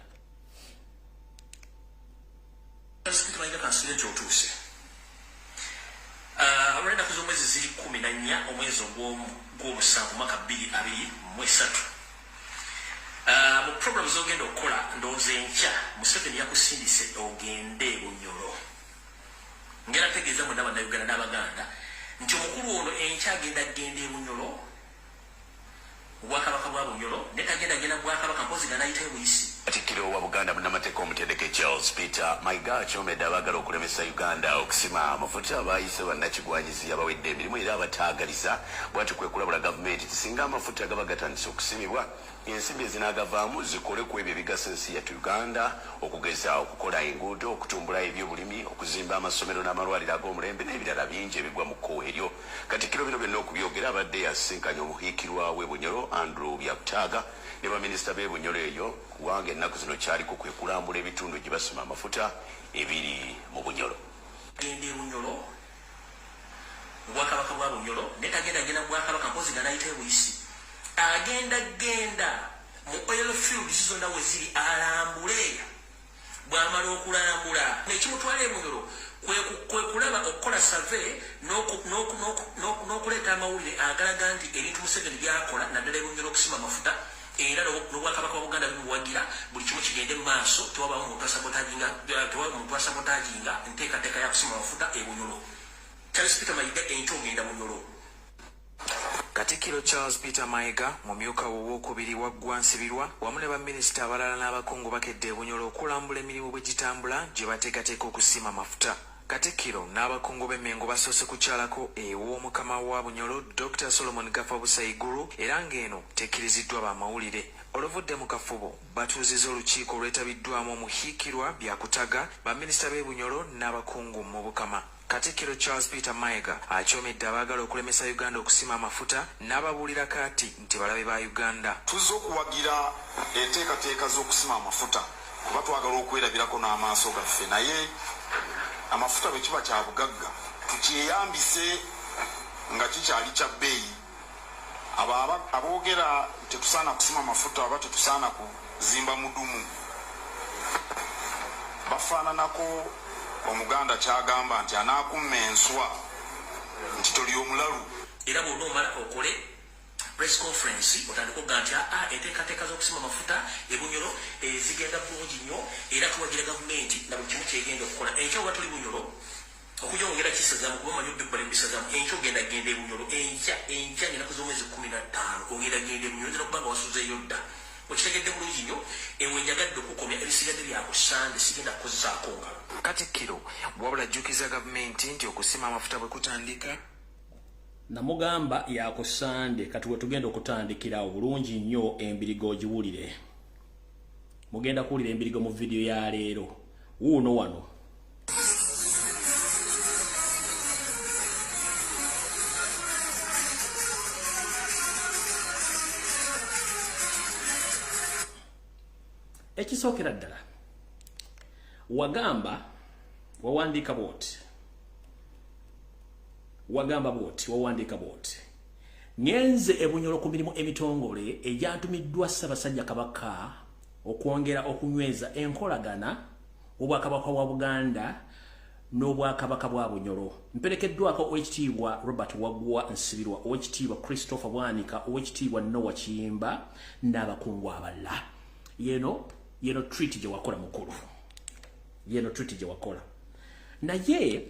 Olw'ennaku z'omwezi ziri 14 omwezi ogw'omusanvu mwaka 2023. Mu programu z'ogenda okukola ndowooza enkya Museveni yakusindise ogende Bunyoro. Ngera tegeeza mwenna Bannayuganda n'Abaganda nti omukulu ono enkya agenda genda e Bunyoro, obwakabaka bwa Bunyoro, naye tagenda genda bwakabaka mpozi nga n'ayitayo buyisi. Katikkiro wa Buganda, munnamateeka omutendeke Charles Peter Mayiga akyomedde abaagala okulemesa Uganda okusima amafuta abayise bannakigwanyizi abawedde emirimu era abataagaliza. Bw'atyo kwe kulabula gavumenti nti singa amafuta gaba gatandise okusimibwa, ensimbi ezinaagavaamu zikole ku ebyo ebigasa ensi yattu Uganda, okugeza okukola enguudo, okutumbula ebyobulimi, okuzimba amasomero n'amalwaliro ag'omulembe n'ebirala bingi ebigwa mu kkowe eryo. Katikkiro bino byonna okubyogera abadde yasisinkanye omuhiikirwa w'e Bunyoro Andrew Byakutaaga ne baminisita b'e Bunyoro eyo, kubanga ennaku zino kyaliko kwe kulambula ebitundu gye basima amafuta ebiri mu Bunyoro. Genda e Bunyoro, mu Bwakabaka bwa Bunyoro, naye tagenda genda mu Bwakabaka mpozi nga n'ayita e Buyisi. Agenda genda mu oil fields zonna we ziri alambule. Bw'amala okulambula, ekimutwala e Bunyoro kwe kulaba, okukola survey n'okuleeta amawulire agalaga nti ebintu Museveni by'akola, naddala e Bunyoro okusima amafuta, era n'Obwakabaka bwa Buganda bimuwagira, buli kimu kigende mu maaso, tewabaawo muntu asabotaginga nteekateeka ya kusima amafuta e Bunyoro. Charles Peter Mayiga, enkya ogenda Bunyoro. Katikkiro Charles Peter Mayiga, mumyuka we owookubiri Waggwa Nsibirwa wamu ne baminisita abalala n'abakungu bakedde e Bunyoro okulambula emirimu bwe gitambula gye bateekateeka okusima amafuta. Katikkiro n'abakungu b'Emmengo basoose kukyalako ew'Omukama wa Bunyoro Dr Solomon Gafa Busaiguru, era ng'eno tekkiriziddwa bamawulire. Oluvudde mu kafubo, batuuzizza olukiiko olwetabiddwamu omuhiikirwa Byakutaga, baminisita b'e Bunyoro n'abakungu mu Bukama. Katikkiro Charles Peter Mayiga akyomedde abaagala okulemesa Uganda okusima amafuta n'ababuulira kaati nti balabe ba Uganda. Tuzze okuwagira enteekateeka z'okusima amafuta kuba twagala okwerabirako n'amaaso gaffe, naye amafuta bwe kiba kya bugagga tukyeyambise nga kikyali kya bbeeyi. Abo aboogera tetusaana kusima mafuta oba tetusaana kuzimba mudumu bafaananako Omuganda ky'agamba nti anaakumma enswa nti toli omulalu. Era bw'onoomala okole press conference otandike okuga nti aa enteekateeka z'okusima amafuta e Bunyoro zigenda bulungi nnyo era tuwagira gavumenti na buli kimu kyegenda okukola. Enkya oba toli Bunyoro okujja ongera kisazaamu kuba omanyi obikubala ebisazaamu. Enkya ogenda genda e Bunyoro, enkya, enkya ng'ennaku z'omwezi 15 ogenda genda e Bunyoro, oyinza n'okuba nga wasuzeeyo dda. Okitegedde bulungi nnyo, ewo njagadde okukomya, ebisigadde bya ku Ssande, sigenda kukozzaako ngalo. Katikkiro wabula ajjukiza gavumenti nti okusima amafuta bwe kutandika, Namugamba ya ku Ssande, kati we tugenda okutandikira awo bulungi nnyo embirigo ogiwulire. Mugenda kuwulira embirigo mu vidiyo ya leero. Wuuno wano. Ekisookera ddala, wagamba, wawandiika bw'oti, wagamba bw'oti, wawandiika bw'oti: "Ngenze e Bunyoro ku mirimu emitongole egyantumiddwa Ssaabasajja Kabaka okwongera okunyweza enkolagana w'Obwakabaka bwa Buganda n'Obwakabaka bwa Bunyoro. Mperekeddwako Oweekitiibwa Robert Waggwa Nsibirwa, Oweekitiibwa Christopher Bwanika, Oweekitiibwa Noah Kiyimba n'abakungu abalala." Yeno yeno tweet gye wakola mukulu, yeno tweet gye wakola. Naye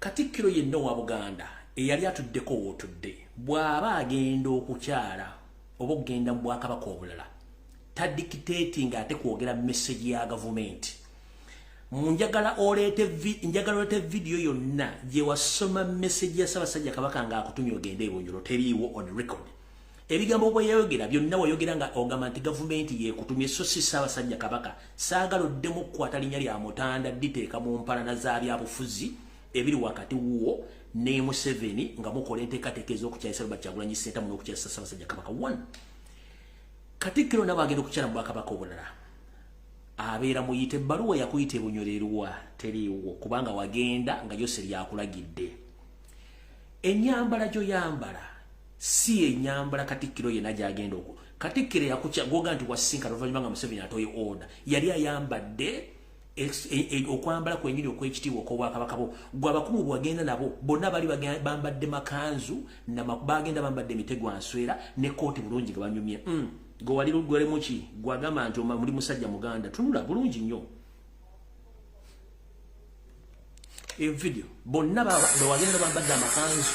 Katikkiro yenna owa Buganda eyali atuddeko wootudde bw'aba agenda okukyala oba okugenda mu bwakabaka obulala, tadictatinga ate kwogera message ya gavumenti. Njagala oleete njagala oleete vidiyo yonna gye wasoma message ya Ssaabasajja Kabaka ng'akutumye ogende e Bunyoro. Teriiwo on record. Ebigambo bwe yayogera byonna wayogera nga ogamba nti gavumenti yeekutumye, so si Ssaabasajja Kabaka. Saagala oddemu okukwata linnya lya Mutanda dditeeka mu mpalana za byabufuzi ebiri wakati wuwo ne Museveni nga mukola enteekateeka ez'okukyayisa Robert Kyagulanyi Ssentamu n'okukyayisa Ssaabasajja Kabaka. One, Katikkiro nabo agenda okukyala mu bwakabaka obulala abeera muyite, ebbaluwa yakuyita e Bunyoro eruwa? Teriiwo, kubanga wagenda nga Yoseri yakulagidde. Ennyambala gy'oyambala si ennyambala Katikkiro yenna gy'agenda okwo. Katikkiro yakukya gwoga nti wasinkana oluvannyuma nga Museveni atoye order, yali ayambadde okwambala kwenyini okw'ekitiibwa okw'obwakabaka bwo. Gwe abakungu bwagenda nabo bonna bali bambadde makanzu, bagenda bambadde emitegwa nswera ne kooti bulungi nga banyumye. Gwe wali gwali muki gwagamba nti muli musajja Muganda? Tunula bulungi nnyo evideo, bonna bewagenda bambadde amakanzu.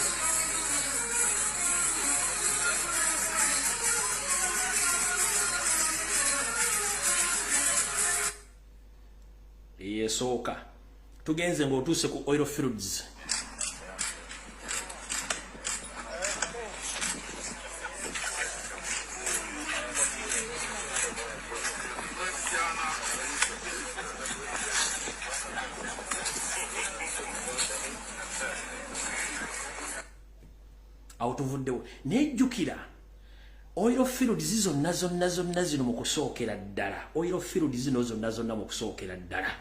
Esooka tugenze ng'otuuse ku oil fields. Awo tuvuddewo. Nejjukira oil fields zonna zonna zonna zino mu kusookera ddala, oil fields zino zonna zonna mu kusookera ddala,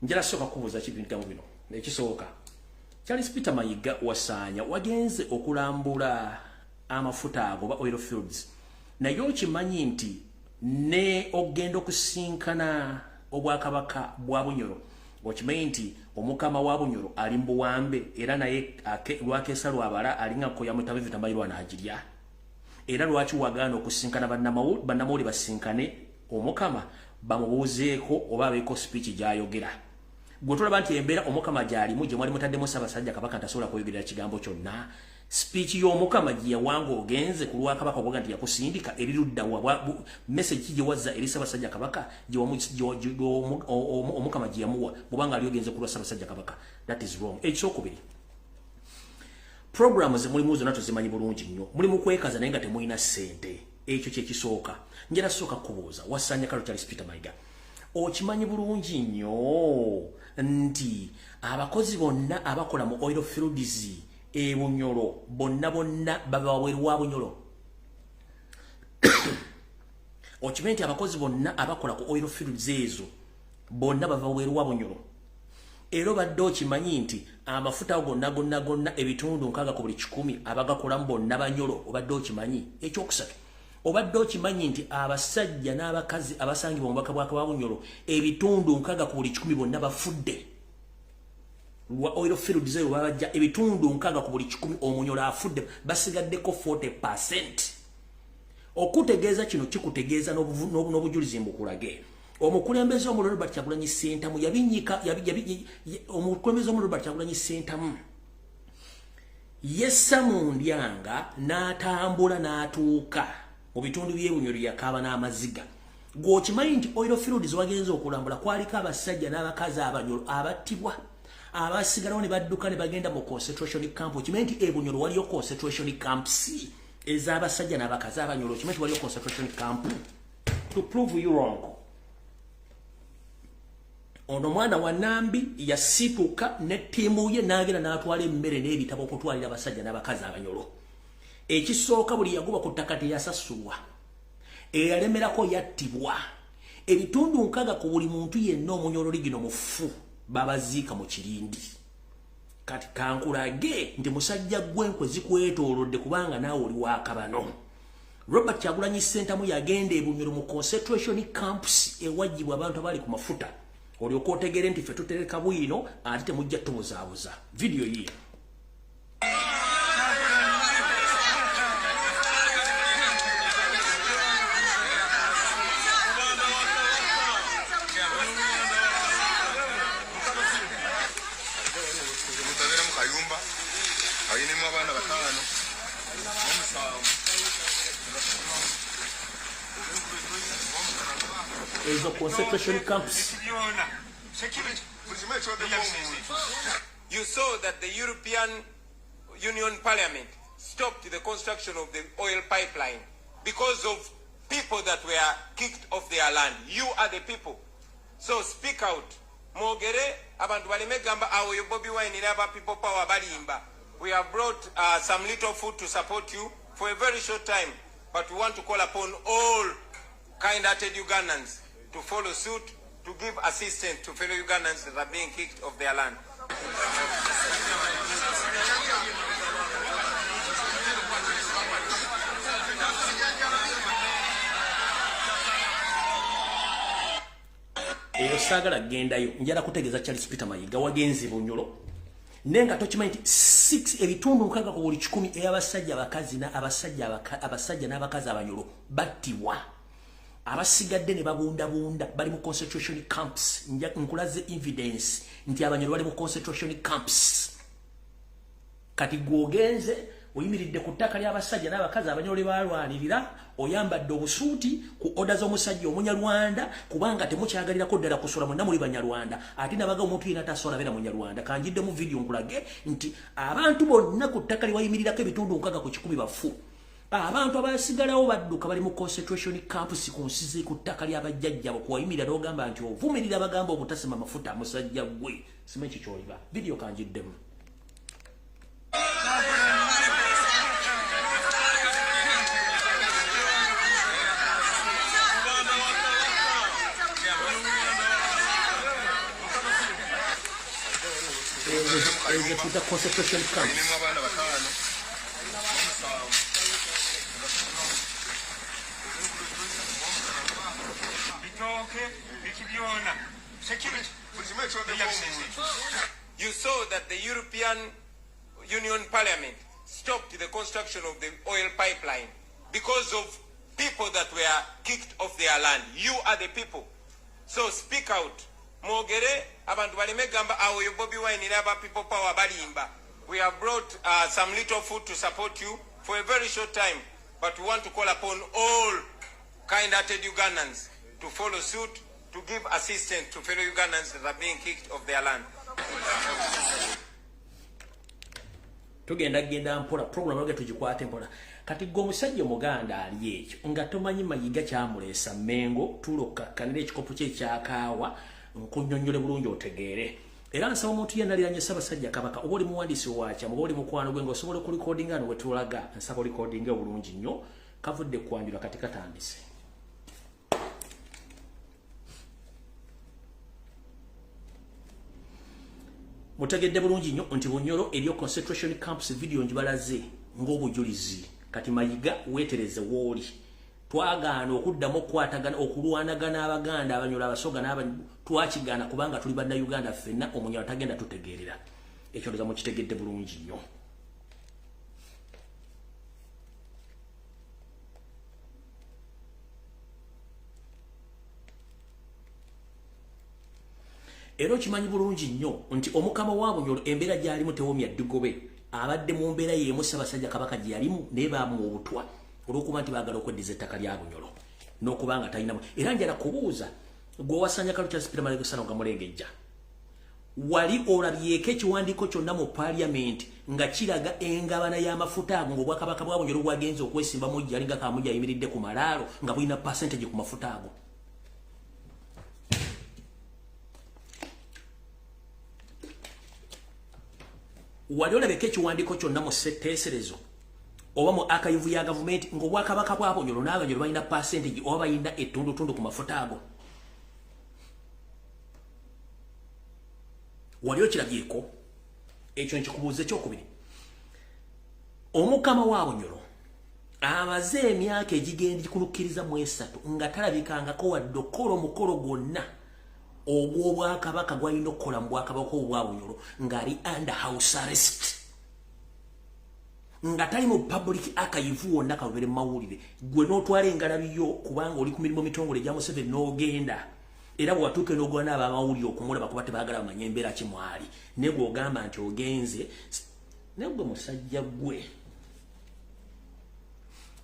njala sooka kubuuza kibigambo bino. Ekisooka, Charles Peter Mayiga wasaanya wagenze okulambula amafuta ago ba oil fields, naye okimanyi nti ne ogenda okusinkana obwakabaka bwa Bunyoro, okimanyi nti omukama wa Bunyoro ali mu buwambe, era naye lwakesa lwabala alinga koya mutabivu tambayirwa n'agirya. Era lwaki wagaana okusinkana bannamawulire basinkane omukama bamubuuzeeko oba abeeko speech gy'ayogera? Gwe tulaba nti embeera omukama gy'alimu gye mwali mutaddemu Ssaabasajja Kabaka ntasobola kweyogerera kigambo kyonna. Speech y'omukama gye yawanga ogenze ku lwa Kabaka okuga nti yakusindika eri ludda wa? Message ki gye wazza eri Ssaabasajja Kabaka omukama gye yamuwa bw'obanga ali ogenze ku lwa Ssaabasajja Kabaka? That is wrong. Ekyokubiri, programu ze mulimu zonna tuzimanyi bulungi nnyo. Mulimu kwekaza naye nga temulina ssente. Ekyo kyekisooka. Njala sooka kubuuza wasanya Kalo Charles Peter Mayiga, okimanyi bulungi nnyo nti abakozi bonna abakola mu oil fields e Bunyoro bonna bonna bava wabweru wa Bunyoro? Okimanyi nti abakozi bonna abakola ku oil fields ezo bonna bava wabweru wa Bunyoro? Era obadde okimanyi nti amafuta gonna gonna gonna ebitundu 60 ku buli 100 abagakolamu bonna Banyoro? Obadde okimanyi? Ekyokusatu, obadde okimanyi nti abasajja n'abakazi abasangibwa mu bubaka bwa Bunyoro ebitundu 60 ku buli 100 bonna bafudde lwa oil fields eyo? Babajja ebitundu 60 ku buli 100, Omunyoro afudde, basigaddeko 40%. Okutegeeza kino kikutegeeza n'obujulizi mbukulage. Omukulembeze omulala Robert Kyagulanyi Ssentamu yabinyika. Omukulembeze omulala Robert Kyagulanyi Ssentamu yessa mu ndyanga n'atambula n'atuuka mu bitundu by'e Bunyoro, yakaaba n'amaziga. Gw'okimanyi nti oil fields wagenza okulambula kwaliko abasajja n'abakazi Abanyoro abattibwa, abasigalawo ne badduka ne bagenda mu concentration camp? Okimanyi nti e Bunyoro waliyo concentration camps ez'abasajja n'abakazi Abanyoro? Okimanyi nti waliyo concentration camp? To prove you wrong, ono mwana wa Nambi yasituka ne ttiimu ye n'agenda n'atwala emmere n'ebitabo okutwalira abasajja n'abakazi Abanyolo. Ekisooka, buli yagoba ku ttaka teyasasulwa, eyalemerako yattibwa. Ebitundu 60 ku buli muntu yenna Omunyololi gino mufu, babaziika mu kirindi. Kati kankulage nti musajja gwenkwe zikwetoolodde, kubanga naawe oli wakabano. Robert Kyagulanyi Ssentamu yagenda e Bunyoro mu concentration camps ewagibwa abantu abali ku mafuta, olyoka otegere nti ffe tutereka bwino ate temujja tubuzaabuza. Vidiyo yiyo. Mutabeera mu kayumba ayinemu abaana bataano n'omusanvu. Ezo concentration camps. Buli kimu ekyodeko omuntu. You saw that the European Union Parliament stopped the construction of the oil pipeline because of people that were kicked off their land. You are the people. So speak out. Mwogere abantu baleme gamba awo yo Bobi Wine n'aba People Power balimba. We have brought some little food to support you for a very short time, but we want to call upon all kind-hearted Ugandans to follow suit, to give assistance to fellow Ugandans that are being kicked off their land. Eyo saagala gendayo. Njala kutegeeza Charles Peter Mayiga, wagenze Bunyolo naye nga tokimanyi nti 6 ebitundu 60 ku buli 100 ey'abasajja abakazi na abasajja n'abakazi Abanyolo battibwa, abasigadde ne babundabunda, bali mu concentration camps. Nkulaze evidence nti Abanyolo bali mu concentration camps. Kati gwogenze Oyimiridde ku ttaka ly'abasajja n'abakazi Abanyoro balwanirira, oyambadde obusuuti ku oda z'omusajja Omunyarwanda, kubanga temukyagalirako ddala kusola, mwenna muli Banyarwanda. Ate nabaga omuntu yenna tasobola beera Munyarwanda. Kanjiddemu vidiyo nkulage nti abantu bonna ku ttaka lye wayimirirako ebitundu 60% bafu. Abantu abasigalawo badduka, bali mu concentration camps ku nsi ku ttaka ly'abajjajjabo. Kuwayimirira n'ogamba nti ovumirira bagamba obutasima mafuta, musajja gwe simanyi kikyoliba. Vidiyo kanjiddemu. Ezo tuyita concentration camps. Bitooke, biki byona. Security. You saw that the European Union Parliament stopped the construction of the oil pipeline because of people that were kicked off their land. You are the people. So speak out. Mwogere abantu baleme gamba awo yo Bobi Wine n'aba People Power balimba. We have brought some little food to support you for a very short time, but we want to call upon all kind-hearted Ugandans to follow suit, to give assistance to fellow Ugandans that are being kicked off their land. Tugenda genda mpola, program yoge tugikwate mpola. Kati gwe omusajja Omuganda ali ekyo nga tomanyi Mayiga kyamuleesa Mengo, tulokakkanira ekikopo kye ekyakaawa, nkunnyonnyole bulungi otegeere. Era nsaba omuntu yenna aliraanye Ssaabasajja Kabaka, oba oli muwandiisi wakyama oba oli mukwano gwe ng'osobola okulikodinga no wetulaga, nsaba olikodinge obulungi nnyo. Kavudde kwanjula, kati katandise. Mutegedde bulungi nnyo nti Bunyoro eriyo concentration camps, video njibalaze ng'obujulizi. Kati Mayiga weetereze wooli. Twagaana okuddamu okukwatagana okulwanagana Abaganda, Abanyoro, Abasoga n'aba twakigaana kubanga tuli Bannayuganda ffenna, Omunyoro tagenda tutegeerera. Ekyo ndowooza mukitegedde bulungi nnyo. Era okimanyi bulungi nnyo nti Omukama wa Bunyoro embeera gy'alimu tewomya ddigobe, abadde mu mbeera y'emu Ssaabasajja Kabaka gye yalimu, naye baamuwa obutwa olw'okuba nti baagala okweddiza ettaka lya Bunyoro n'okuba nga talinamu. Era njala kubuuza gwe wasanya Kalu Charles Peter Mayiga nga mulengejja, wali olabyeko ekiwandiiko kyonna mu paaliyamenti nga kiraga engabana y'amafuta ago ng'obwakabaka bwa Bunyoro bwagenze okwesimba mujja alinga Kamujja ayimiridde ku malaalo nga bulina percentage ku mafuta ago? Wali olabeko ekiwandiiko kyonna mu ssetteeserezo oba mu archive ya gavumenti ng'obwakabaka bwa Bunyoro n'Abanyoro balina percentage oba balina ettundutundu ku mafuta ago? Wali okirabyeko? Ekyo nkikubuuza. Ekyokubiri, Omukama wa Bunyoro amaze emyaka egigenda gikulukkiriza mu 3 nga talabikangako wadde okukola omukolo gwonna ogw'obwakabaka gw'alina okukola mu bwakabaka obwa Bunyoro, ng'ali under house arrest, nga tali mu public archive wonna kalubere mu mawulire. Gwe n'otwala engalabi yo kubanga oli ku mirimu mitongole egya Museveni n'ogenda, era bwe watuuka n'ogwana abamawulire okumulaba kuba tebaagala bamanye embeera ki mwali, naye gw'ogamba nti ogenze. Naye gwe musajja gwe,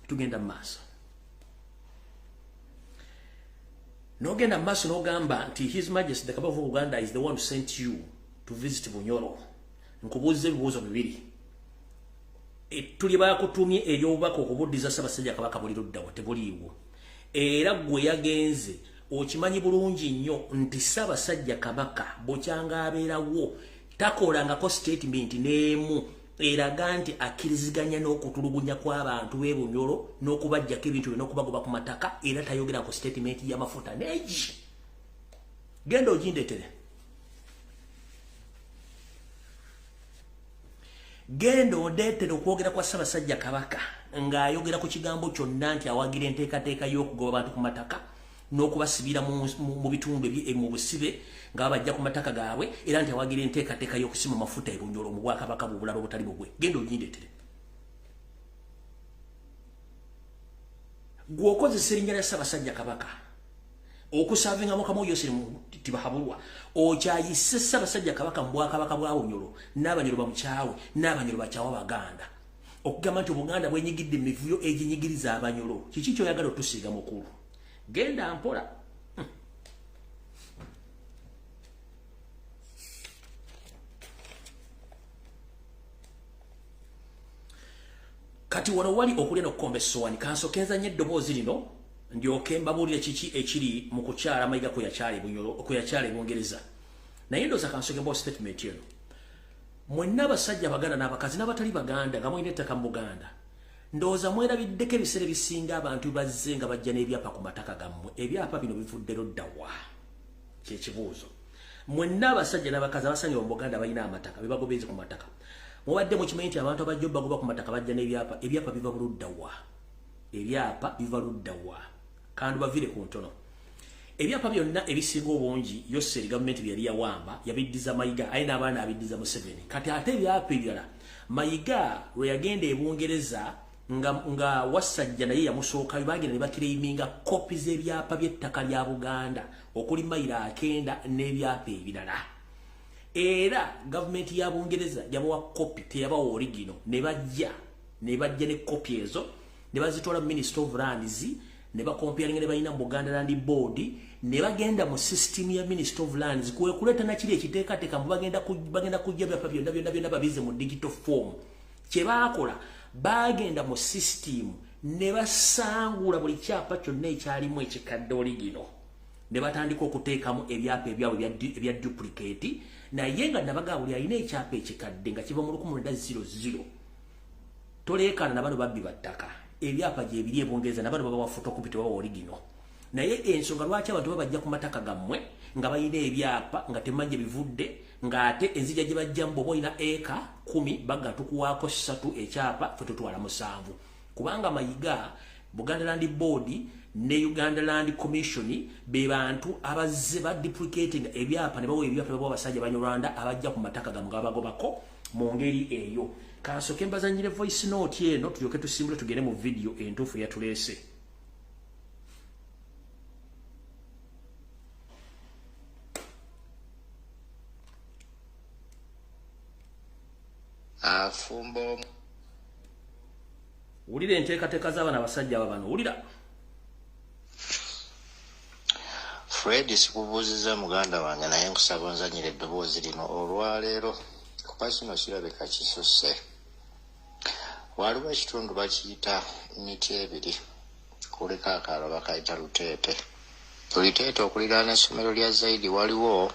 tugenda mu maaso. N'ogenda mu maaso n'ogamba nti His Majesty the Kabaka of Uganda is the one who sent you to visit Bunyoro. Nkubuuza ebibuuzo bibiri. Tuli bakutumye ery'obubaka okubuddiza Ssaabasajja Kabaka buli luddawa? Tebuliiwo. Era gwe yagenze okimanyi bulungi nnyo nti Ssaabasajja Kabaka bukyanga abeerawo takolangako statement n'emu eraga nti akkiriziganya n'okutulugunya kw'abantu b'e Bunyoro n'okubaggyako ebintu bye n'okubagoba ku mataka, era tayogera ku statement y'amafuta neegi. Genda ogindeetere. Genda ondeetere okwogera kwa Ssaabasajja Kabaka ng'ayogera ku kigambo kyonna nti awagira enteekateeka y'okugoba abantu ku mataka n'okubasibira mu bitundu mu busibe nga babajja ku mataka gaabwe, era nti awagira enteekateeka y'okusima mafuta e Bunyoro mu bwakabaka bw'obulala obutali bubwe. Genda ogindeetere. Gw'okozesa erinnya lya Ssaabasajja Kabaka okusavinga Mukama Yoseri Tibahabulwa, okyayise Ssaabasajja Kabaka mu bwakabaka bwa Bunyoro, n'Abanyoro bamukyawe, n'Abanyoro bakyawa Baganda. Okugamba nti Obuganda bwenyigidde emivuyo eginyigiriza Abanyolo. Kiki ky'oyagala otusiiga mukulu? Genda mpola. Kati wano wali okulya n'okukomba essowaani, kansooke nzanye eddoboozi lino ndyoke mbabuulire kiki ekiri mu kukyala Mayiga kwe yakyala e Bunyoro, kwe yakyala e Bungereza. Naye ndowooza kansooke mbawo statement eno. Mwenna abasajja Abaganda n'abakazi n'abatali Baganda nga mulina ettaka mu Buganda, ndowooza mwerabiddeko ebiseera ebisinga abantu bazze nga bajja n'ebyapa ku mataka gammwe. Ebyapa bino bivudde ludda wa? Kye kibuuzo. Mwenna abasajja n'abakazi abasangibwa mu Buganda balina amataka, be bagoberezi ku mataka. Mubadde mukimanyi nti abantu abajja bagoba ku mataka bajja n'ebyapa. Ebyapa biva ludda wa? Ebyapa biva ludda wa? Kandi bavire ku ntono. Ebyapa byonna ebisinga obungi Yoseri gavumenti bye yali yawamba yabiddiza Mayiga, aye n'abaana abiddiza Museveni. Kati ate ebyapa ebirala Mayiga lwe yagenda e Bungereza nga Wasajja naye yamusookayo, bagenda ne bakireiminga kopi z'ebyapa by'ettaka lya Buganda okuli mayiro 9 n'ebyapa ebirala. Era gavumenti ya Bungereza yabawa kopi, teyabawa original, ne bajja ne kopi ezo ne bazitwala Minister of Lands, ne bakomparinga ne balina mu Buganda Land Board, ne bagenda mu system ya Minister of Lands kwe kuleeta nakiri ekiteekateeka mbu bagenda kujja byapa byonna byonna byonna babize mu digital form. Kye baakola, bagenda mu system ne basangula buli kyapa kyonna ekyalimu ekikadde original, ne batandika okuteekamu ebyapa ebyabwe ebya duplicate. Naye nga nabaga buli alina ekyapa ekikadde nga kiva mu 1900, toleekaana na bano babbi ba ttaka. Ebyapa gye biri e Bungereza na bano babawa photocopy, tebabawa original. Naye ensonga lwaki abantu babajja ku mataka gammwe nga balina ebyapa nga temanyi gye bivudde, ng'ate enzija gye bajjamu bw'oba olina eka 10 bagga tukuwaako 3 ekyapa, ffe tutwala 7. Kubanga Mayiga, Buganda Land Board ne Uganda Land Commission be bantu abazze ba duplicating ebyapa ne bawa ebyapa bawa abasajja Banyarwanda abajja ku mataka gammwe nga babagobako mu ngeri eyo. Kansooke mbazannyire voice note eno tulyoke tusimbule tugende mu video entuufu eyatuleese. Afumbo. Wulira enteekateeka z'abaana abasajja aba bano, wulira. Fred, sikubuuzizza muganda wange, naye nkusaba onzannyire eddoboozi lino olwaleero kuba kino kirabika kisusse. Waliwo ekitundu bakiyita miti ebiri, kuliko akaalo bakayita Luteete. Luteete okuliraana essomero lya Zaidi waliwo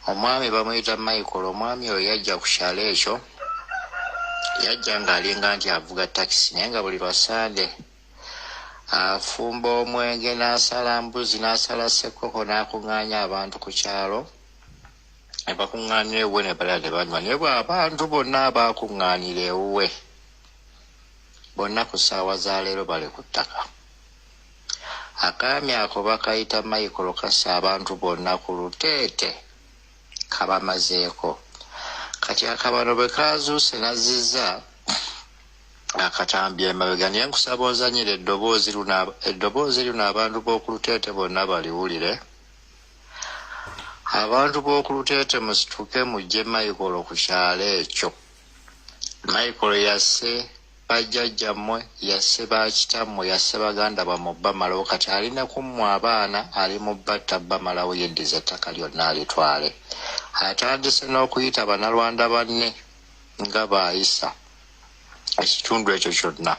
omwami bamuyita Michael. Omwami oyo yajja ku kyalo ekyo, yajja ng'alinga nti avuga takisi, naye nga buli lwa Sande afumba omwenge n'asala mbuzi n'asala ssekoko n'akuŋŋaanya abantu ku kyalo ne bakuŋŋaanira ewuwe ne balya ne banywa. Naye bwe abantu bonna abaakuŋŋaanira ewuwe bonna ku ssaawa za leero bali ku ttaka. Akaami ako bakayita Michael kassa abantu bonna ku Luteete kabamazeeko. Kati akabano bwe kazuuse n'azizza akatambi emabega. Naye nkusaba onzannyire eddoboozi lino abantu b'oku Luteete bonna baliwulire. Abantu b'oku Luteete musituke mujje Michael ku kyalo ekyo. Michael yasse bajjajjammwe, yasse bakitammwe, yasse baganda bammwe bamalawo. Kati alina kummwe abaana, ali mu batta bamalawo, yeddiza ettaka lyonna alitwale. Atandise n'okuyita Bannalwanda banne nga baayisa ekitundu ekyo kyonna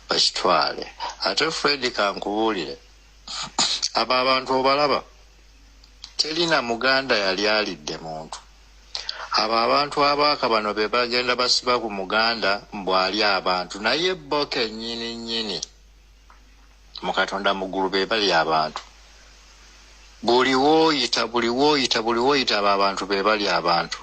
bakitwale. Ate Fred, kankubuulire, abo abantu obalaba, terina Muganda yali alidde muntu. Abo abantu abaaka bano be bagenda basiba ku Muganda mbu ali abantu, naye bo kennyini nnyini mu Katonda mu ggulu be bali abantu. Buli w'oyita, buli w'oyita, buli w'oyita, abo abantu be bali abantu.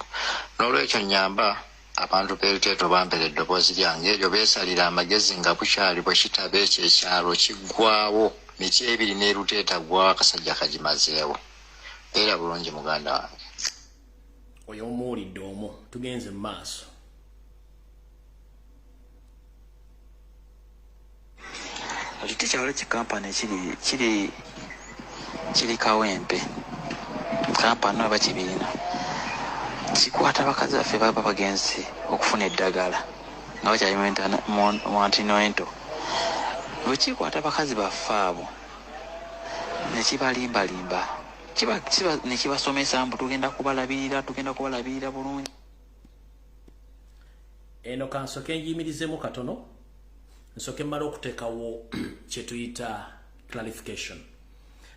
N'olwekyo nnyamba abantu b'e Luteete bampera eddoboozi lyange eryo, beesalira amagezi nga bukyali. Bwe kitaba ekyo ekyalo kiggwawo, miti ebiri n'e Luteete aggwawo, akasajja kagimazeewo. Beera bulungi muganda wange. Oyo omuwulidde omu, tugenze mu maaso. Ekiti kyalo kikampani kiri Kawempe, kampani oba kibiina kikwata bakazi baffe baba bagenze okufuna eddagala. Nga bakyali mu antenatal. Bwe kikwata bakazi baffe abo ne kibalimbalimba, ne kibasomesa mbu tugenda kubalabirira bulungi. Eno kansoke njiyimirizemu katono, nsoke mmala okuteekawo kye tuyita clarification.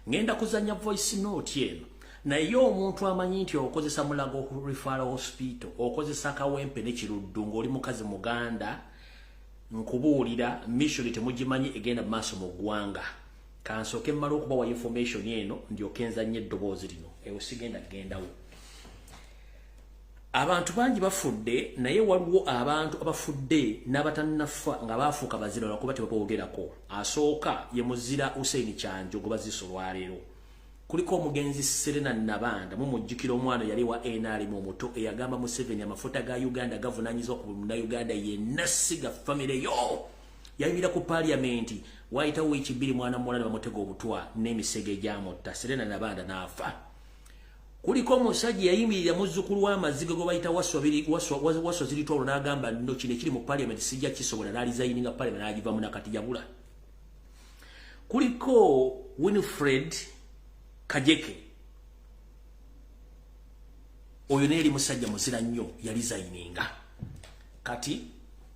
Ngenda kuzannya voice note eno, naye omuntu amanyi nti okozesa Mulago Referral Hospital, okozesa Kawempe ne Kiruddu ng'oli mukazi Muganda, nkubuulira mission temugimanyi egenda mu maaso mu ggwanga. Kansooke mmala okubawa information eno ndyoke nzannye eddoboozi lino, ewo sigenda kugendawo. Abantu bangi bafudde, naye waliwo abantu abafudde n'abatannafa nga baafuuka bazira lwakuba tebaboogerako. Asooka ye muzira Hussein Kyanjo gwe baziise olwaleero. Kuliko omugenzi Serena Nabanda, mumujjukira omwana yali wa NRM omuto eyagamba Museveni amafuta ga Uganda gavunaanyizibwa ku Munnayuganda yenna si ga famire yo. Yayimirira ku paaliyamenti, waayitawo wiiki 2 mwana muwala ne bamutega obutwa n'emisege egyamutta. Serena Nabanda n'afa. Kuliko omusajja yayimirira muzzukulu w'amaziga gwe bayita Waswa Ziritwalo n'agamba nno kino ekiri mu paaliyamenti sijja kisobola, n'alizayininga paaliyamenti n'agivamu nakati yabula. Kuliko Winfred Kajeke, oyo naye yali musajja muzira nnyo, yalizayininga. Kati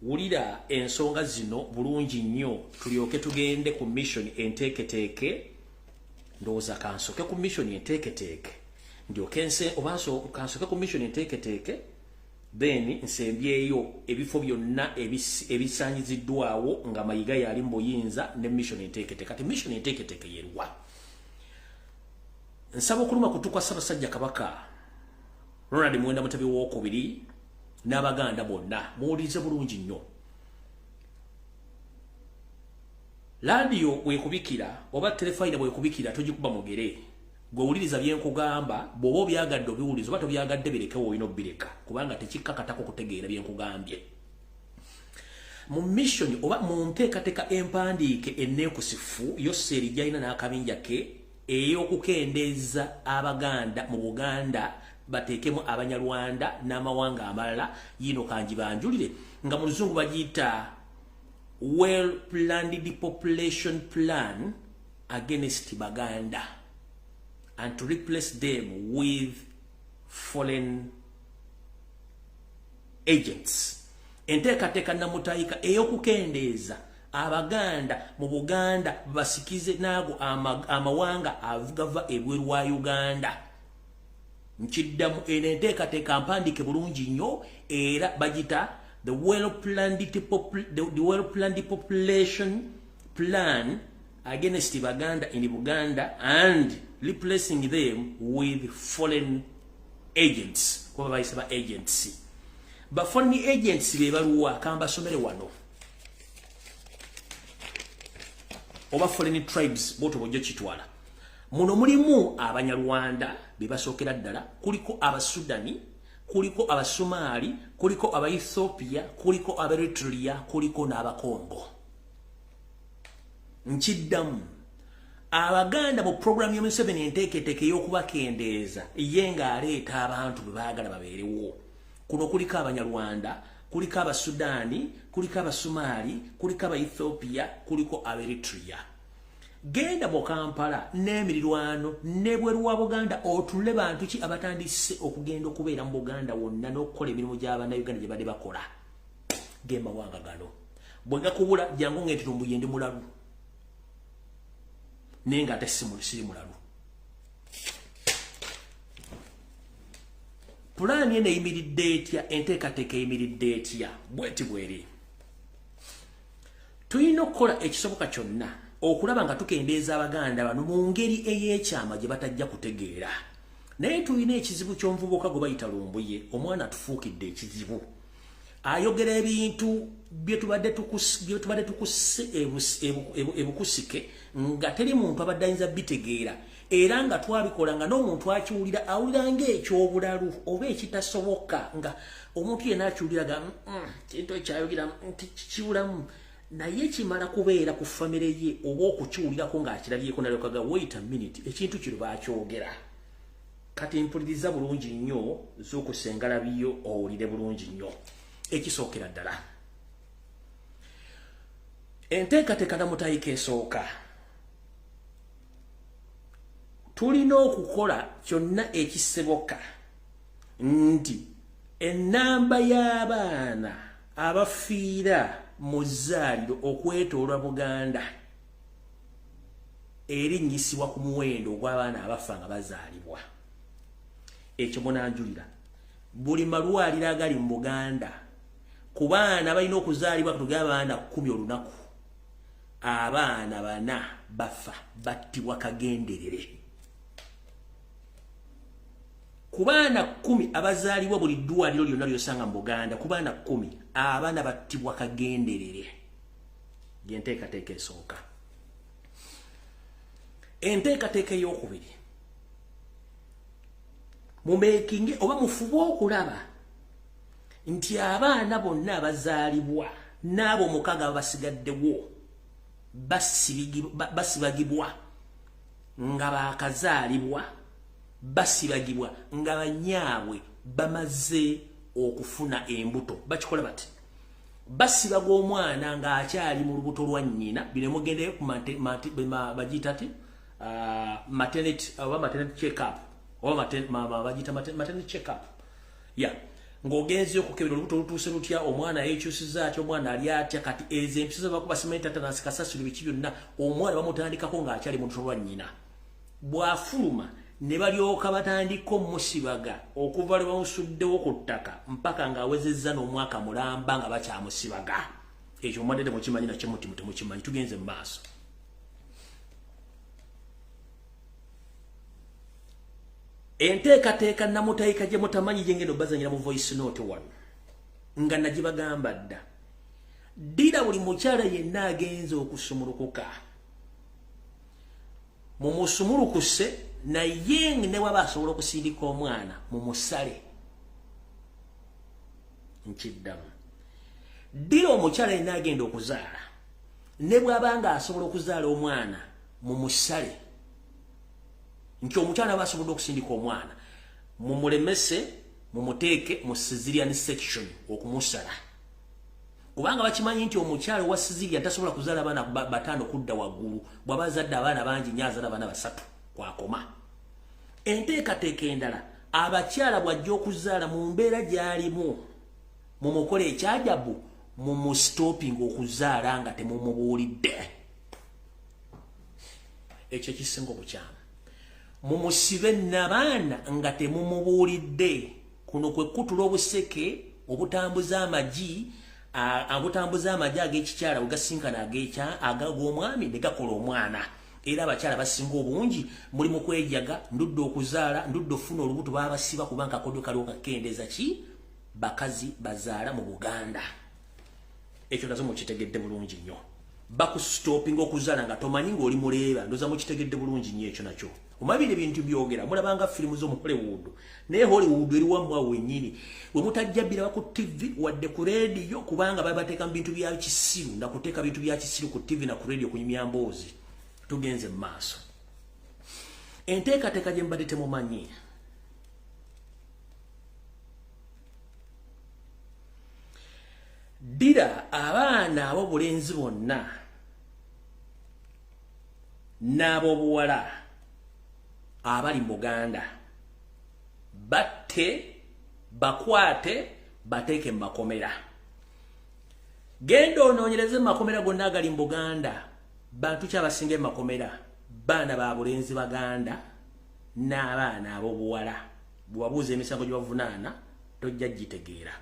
wulira ensonga zino bulungi nnyo tulyoke tugende ku mission enteeketeeke. Ndowooza kansoke ku mission enteeketeeke ndyoke nse oba kansoke ku mission enteeketeeke, then nsembyeyo ebifo byonna ebisaanyiziddwawo nga Mayiga yali mu buyinza ne mission enteeketeeke. Kati mission enteeketeeke yeruwa? Nsaba okuluma kutu kwa Ssaabasajja Kabaka Ronald Muwenda Mutebi Owokubiri n'Abaganda bonna, muwulirize bulungi nnyo. Laadiyo bwekubikira oba terefayina bwekubikira togikuba mugere. Gwe wuliriza bye nkugamba, bw'oba obyagadde obiwuliriza oba tobyagadde birekewo, olina obbireka kubanga tekikkakatako kutegeera bye nkugambye. Mu mission oba mu nteekateeka empandiike enneekusifu Yoseri gy'alina n'akabinja ke ey'okukendeeza Abaganda mu Buganda bateekemu Abanyarwanda n'amawanga amalala, yino kangibanjulire nga mu Luzungu bagiyita well planned population plan against Baganda and to replace them with foreign agents. Enteekateeka namutayika ey'okukendeeza Abaganda mu Buganda basikize n'ago amawanga agava ebweru wa Uganda. Nkiddamu, eno enteekateeka mpandiike bulungi nnyo era bagita the well planned population plan against Baganda in Buganda and replacing them with foreign agents. Kuba bayise ba agents. Ba foreign agents be baluwa kambasomere wano. Oba foreign tribes boto bojjo kitwala. Muno mulimu Abanyarwanda be basookera ddala, kuliko Abasudani, kuliko Abasomali, kuliko Abaethiopia, kuliko Aberitrea, kuliko n'Abakongo. Nkiddamu, Abaganda mu programu ya Museveni enteeketeeke ey'okubakendeeza ye ng'aleeta abantu be baagala babeerewo. Kuno kuliko Abanyarwanda, kuliko Abasudani, kuliko Abasomali, kuliko Abaethiopia, kuliko Aberitrea. Genda mu Kampala n'emirirwano n'ebweru wa Buganda otunule bantu ki abatandise okugenda okubeera mu Buganda wonna n'okukola emirimu gy'Abannayuganda gye badde bakola. G'emawanga gano bwe gakubula jangu ng'entiro mbu ye ndi mulalu, naye ng'ate siri mulalu. Pulaani eno eyimiridde etya? Enteekateeka eyimiridde etya? Bweti bweri. Tulina okukola ekisoboka kyonna okulaba nga tukendeeza Abaganda bano mu ngeri ey'ekyama gye batajja kutegeera. Naye tulina ekizibu ky'omuvubuka gwe bayita Lumbuye, omwana atufuukidde ekizibu. Ayogera ebintu bye tubadde tukuse ebukusike nga teri muntu abadde ayinza bitegeera, era nga twabikola nga n'omuntu akiwulira awulira ng'ekyobulalu oba ekitasoboka, nga omuntu yenna akiwulira ga kintu ekyayogera nti kibulamu, naye kimala kubeera ku famire ye oba okukiwulirako ng'akirabyeko nalyokaga wait a minute, ekintu kino baakyogera. Kati mpuliriza bulungi nnyo, zuukusa engalabiyo owulire bulungi nnyo. Ekisookera ddala, Enteekateeka namutayika esooka, tulina okukola kyonna ekisoboka nti ennamba y'abaana abafiira mu zzaaliro okwetoolwa Buganda erinnyisibwa ku muwendo ogw'abaana abafa nga bazaalibwa. Ekyo munanjulira, buli malwaliro agali mu Buganda ku baana balina okuzaalibwa kutuga abaana 10 olunaku, abaana 4 bafa battibwa kagenderere. Ku baana 10 abazaalibwa buli ddwaliro lyonna ly'osanga mu Buganda, ku baana 10 abaana battibwa kagenderere. Enteekateeka esooka. Enteekateeka ey'okubiri, mumeekinge oba mufube okulaba nti abaana bonna abazaalibwa n'abo 6 abasigaddewo basibagibwa nga baakazaalibwa, basibagibwa nga banyaabwe bamaze okufuna embuto. Bakikola bati, basibaga omwana ng'akyali mu lubuto lwa nnyina. Bino mugendeyo ku bagiyita ti maternity oba maternity check up oba bagiyita maternity check up, ya ng'ogenze okukebera olubuto lutuuse lutya, omwana yeekyusiza atya, omwana ali atya. Kati ezo empiso ze bakuba simanyi tetanus, kasasiro, biki byonna, omwana bamutandikako ng'akyali mu lubuto lwa nnyina. Bw'afuluma ne balyoka batandika omusibaga okuva lwe bamusuddewo ku ttaka mpaka ng'awezezza n'omwaka mulamba nga bakyamusibaga. Ekyo mwadde temukimanyi, nakyo muti temukimanyi. Tugenze mu maaso. Enteekateeka namutayika gye mutamanyi gye ngenda obbazanyira mu voice note wano nga nagibagamba dda, ddira buli mukyala yenna agenze okusumulukuka mumusumulukuse, naye ne bw'aba asobola okusindika omwana mumusale. Nkiddamu, ddira omukyala yenna agenda okuzaala ne bw'aba nga asobola okuzaala omwana mumusale. Nti omukyala aba asobodde okusindika omwana mumulemese, mumuteeke mu cesarean section okumusala, kubanga bakimanyi nti omukyala owa cesarean tasobola kuzaala abaana 5 kudda waggulu. Bw'aba azadde abaana bangi nnyo, azaala abaana 3 kwakoma. Enteekateeka endala, abakyala bw'ajja okuzaala mu mbeera gy'alimu mumukola ekyajabu, mumustopinga okuzaala nga temumubuulidde. Ekyo kisinga obukyamu. Mumusibe n'abaana nga temumubuulidde. Kuno kwe kutula obuseke obutambuza amagi, abutambuza amagi ag'ekikyala we gasinkana ag'omwami ne gakola omwana. Era abakyala basinga obungi muli mu kwejaga, ndudde okuzaala, ndudde ofuna olubuto, babasiba kubanga akakodyo kaliwo kakendeeza ki bakazi bazaala mu Buganda. Ekyo nazo mukitegedde bulungi nnyo. Bakusitopinga okuzaala nga tomanyi ng'oli muleeba. Ndoza mukitegedde bulungi nnyo ekyo nakyo. Omabire ebintu byogera mulabanga firimu z'omu Hollywood, naye Hollywood eri wammwe wennyini. We mutajja biraba ku TV wadde ku radio, kubanga babateeka mu bintu bya kisiru, nakuteeka bintu bya kisiru ku TV na ku radio kunyumya mboozi. Tugenze mu maaso. Enteekateeka gye mbadde temumanyi, ddira abaana ab'obulenzi bonna n'ab'obuwala abali mu Buganda, batte, bakwate, bateeke mu makomera. Genda onoonyereze mu makomera gonna agali mu Buganda, bantu ki abasinga mu makomera? Baana ba bulenzi Baganda n'abaana ab'obuwala. Bw'obabuuza emisango gye bavunaana tojja gitegeera.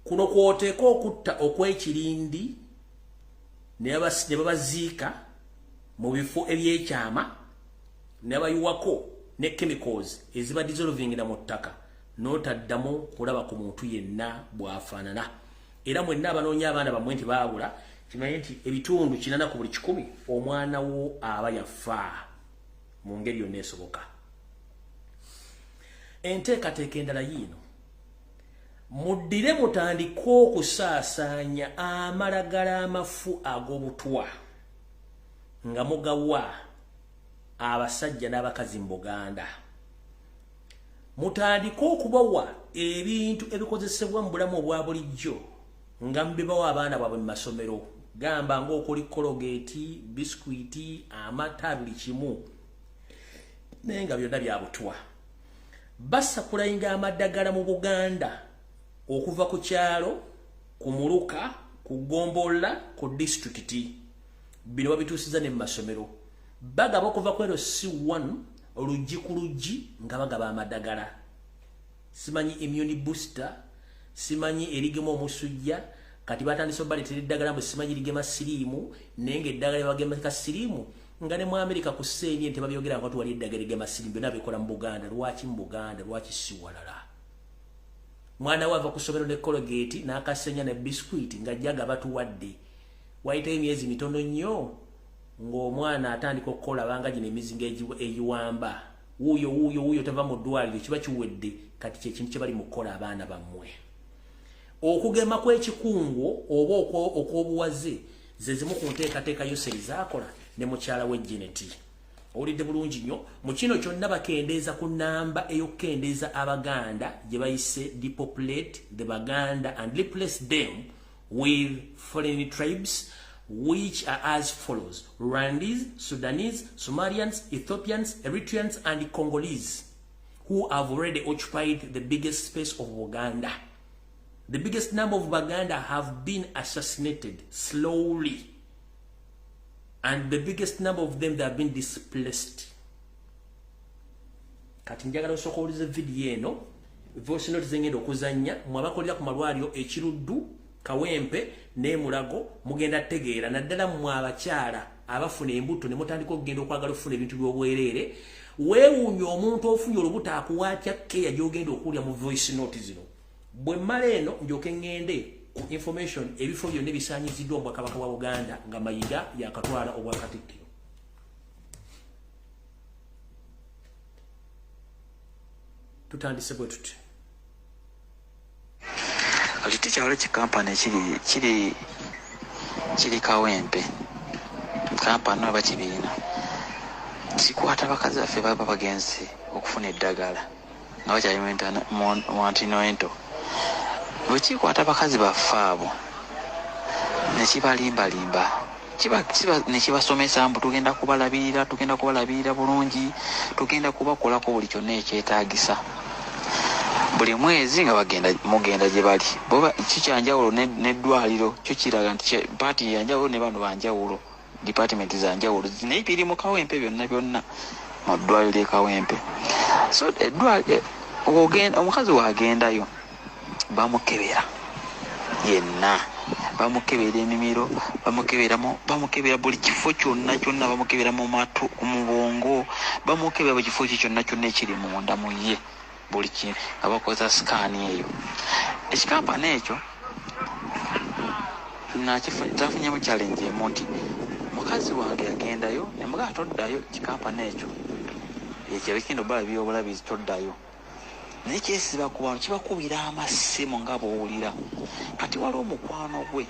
Kuno kw'oteeka okutta okw'ekirindi ne babaziika mu bifo ebyekyama ne bayiwako ne chemicals eziba dissolvingira mu ttaka, n'otaddamu kulaba ku muntu yenna bw'afaanana. Era mwenna abanoonya abaana bammwe nti baabula, kimanye nti ebitundu 80 ku buli 100 omwana wo aba yafa mu ngeri yonna esoboka. Enteekateeka endala yiino, muddire mutandike okusaasaanya amalagala amafu ag'obutwa nga mugawa abasajja n'abakazi mu Buganda. Mutandike okubawa ebintu ebikozesebwa mu bulamu obwa bulijjo Nga mbibawa abaana baabwe mu masomero, gamba ng'okuli Colgate, biscuit, amata, buli kimu, naye nga byonna bya butwa. Basapulayinga amaddagala mu Buganda okuva ku kyalo, ku muluka, ku ggombolola, ku disitulikiti. Bino babituusiza ne mu masomero. Bagaba okuva ku LC1 oluggi ku luggi nga bagaba amaddagala. Simanyi immune booster, simanyi erigema omusujja, kati batandise obaleetera eddagala mbu simanyi ligema siriimu, naye ng'eddagala lyebagema ka siriimu nga ne mu Amerika ku CNN tebabyogera nga tuwali eddagala ligema siriimu, byonna bikola mu Buganda. Lwaki mu Buganda? Lwaki si walala? Mwana we ava ku ssomero ne Colgate n'akasenya ne biscuit ng'ajja nga batuwadde. Wayitayo emyezi mitono nnyo ng'omwana atandika okukola banga gino emizinga egiwamba. Wuuyo wuuyo wuuyo tava mu ddwaliro, kiba kiwedde. Kati kye kintu kye bali mu kukola abaana bammwe. Okugema kw'ekikungo oba okw'obuwaze ze zimu ku nteekateeka Yoseri zaakola ne mukyala we Janet. Owulidde bulungi nnyo. Mu kino kyonna bakendeeza ku nnamba ey'okukendeeza Abaganda gye bayise depopulate the Baganda and replace them with foreign tribes, which are as follows: Rwandese, Sudanese, Somalians, Ethiopians, Eritreans and Congolese, who have already occupied the biggest space of Uganda. The biggest number of Baganda have been assassinated slowly, and the biggest number of them that have been displaced. Kati njagala osooka owulize vidiyo eno, voice note zengenda okuzannya, mmwe abakolera ku malwaliro e Kiruddu, Kawempe ne Mulago mugenda tegeera, naddala mmwe abakyala abafuna embuto ne mutandika okugenda okwagala okufuna ebintu by'obwereere. Weewuunya omuntu ofunye olubuto akuwa atya keya gy'ogenda okuwulira mu voice note zino. Bwe mmala eno ndyoke ŋŋende ku information ebifo byonna ebisaanyiziddwa Obwakabaka bwa Buganda nga Mayiga yakatwala Obwakatikkiro. Tutandise bwe tuti. Kati tikyalo kikampani kiri kiri Kawempe, kampani oba kibiina kikwata bakazi baffe baba bagenze okufuna eddagala nga bakyali mu antenatal. Bwe kikwata bakazi baffe abo ne kibalimbalimba, ne kibasomesa mbu tugenda kubalabirira, tugenda kubalabirira bulungi, tugenda kubakolako buli kyonna ekyetaagisa. Buli mwezi nga bagenda mugenda gye bali. Bw'oba kikyanjawulo n'eddwaliro kyo kiraga nti paati yanjawulo ne bano banjawulo, department za njawulo, naye biri mu Kawempe byonna byonna mu ddwaliro ly'e Kawempe. So omukazi w'agendayo bamukebera yenna, bamukebera emimiro, bamukebera buli kifo kyonna kyonna, bamukebera mu matu, mu bwongo, bamukebera buli kifo kyonna kyonna ekiri munda mu ye, buli kintu nga bakozesa sikaani eyo. Ekikampani ekyo nafunyemu challenge emu nti mukazi wange yagendayo ne mugamba toddayo, kikampani ekyo ekyo ekigenda obalabira obulabizi toddayo. Naye kyesiba ku bantu, kibakubira amasimu nga bw'owulira. Kati waliwo omukwano gwe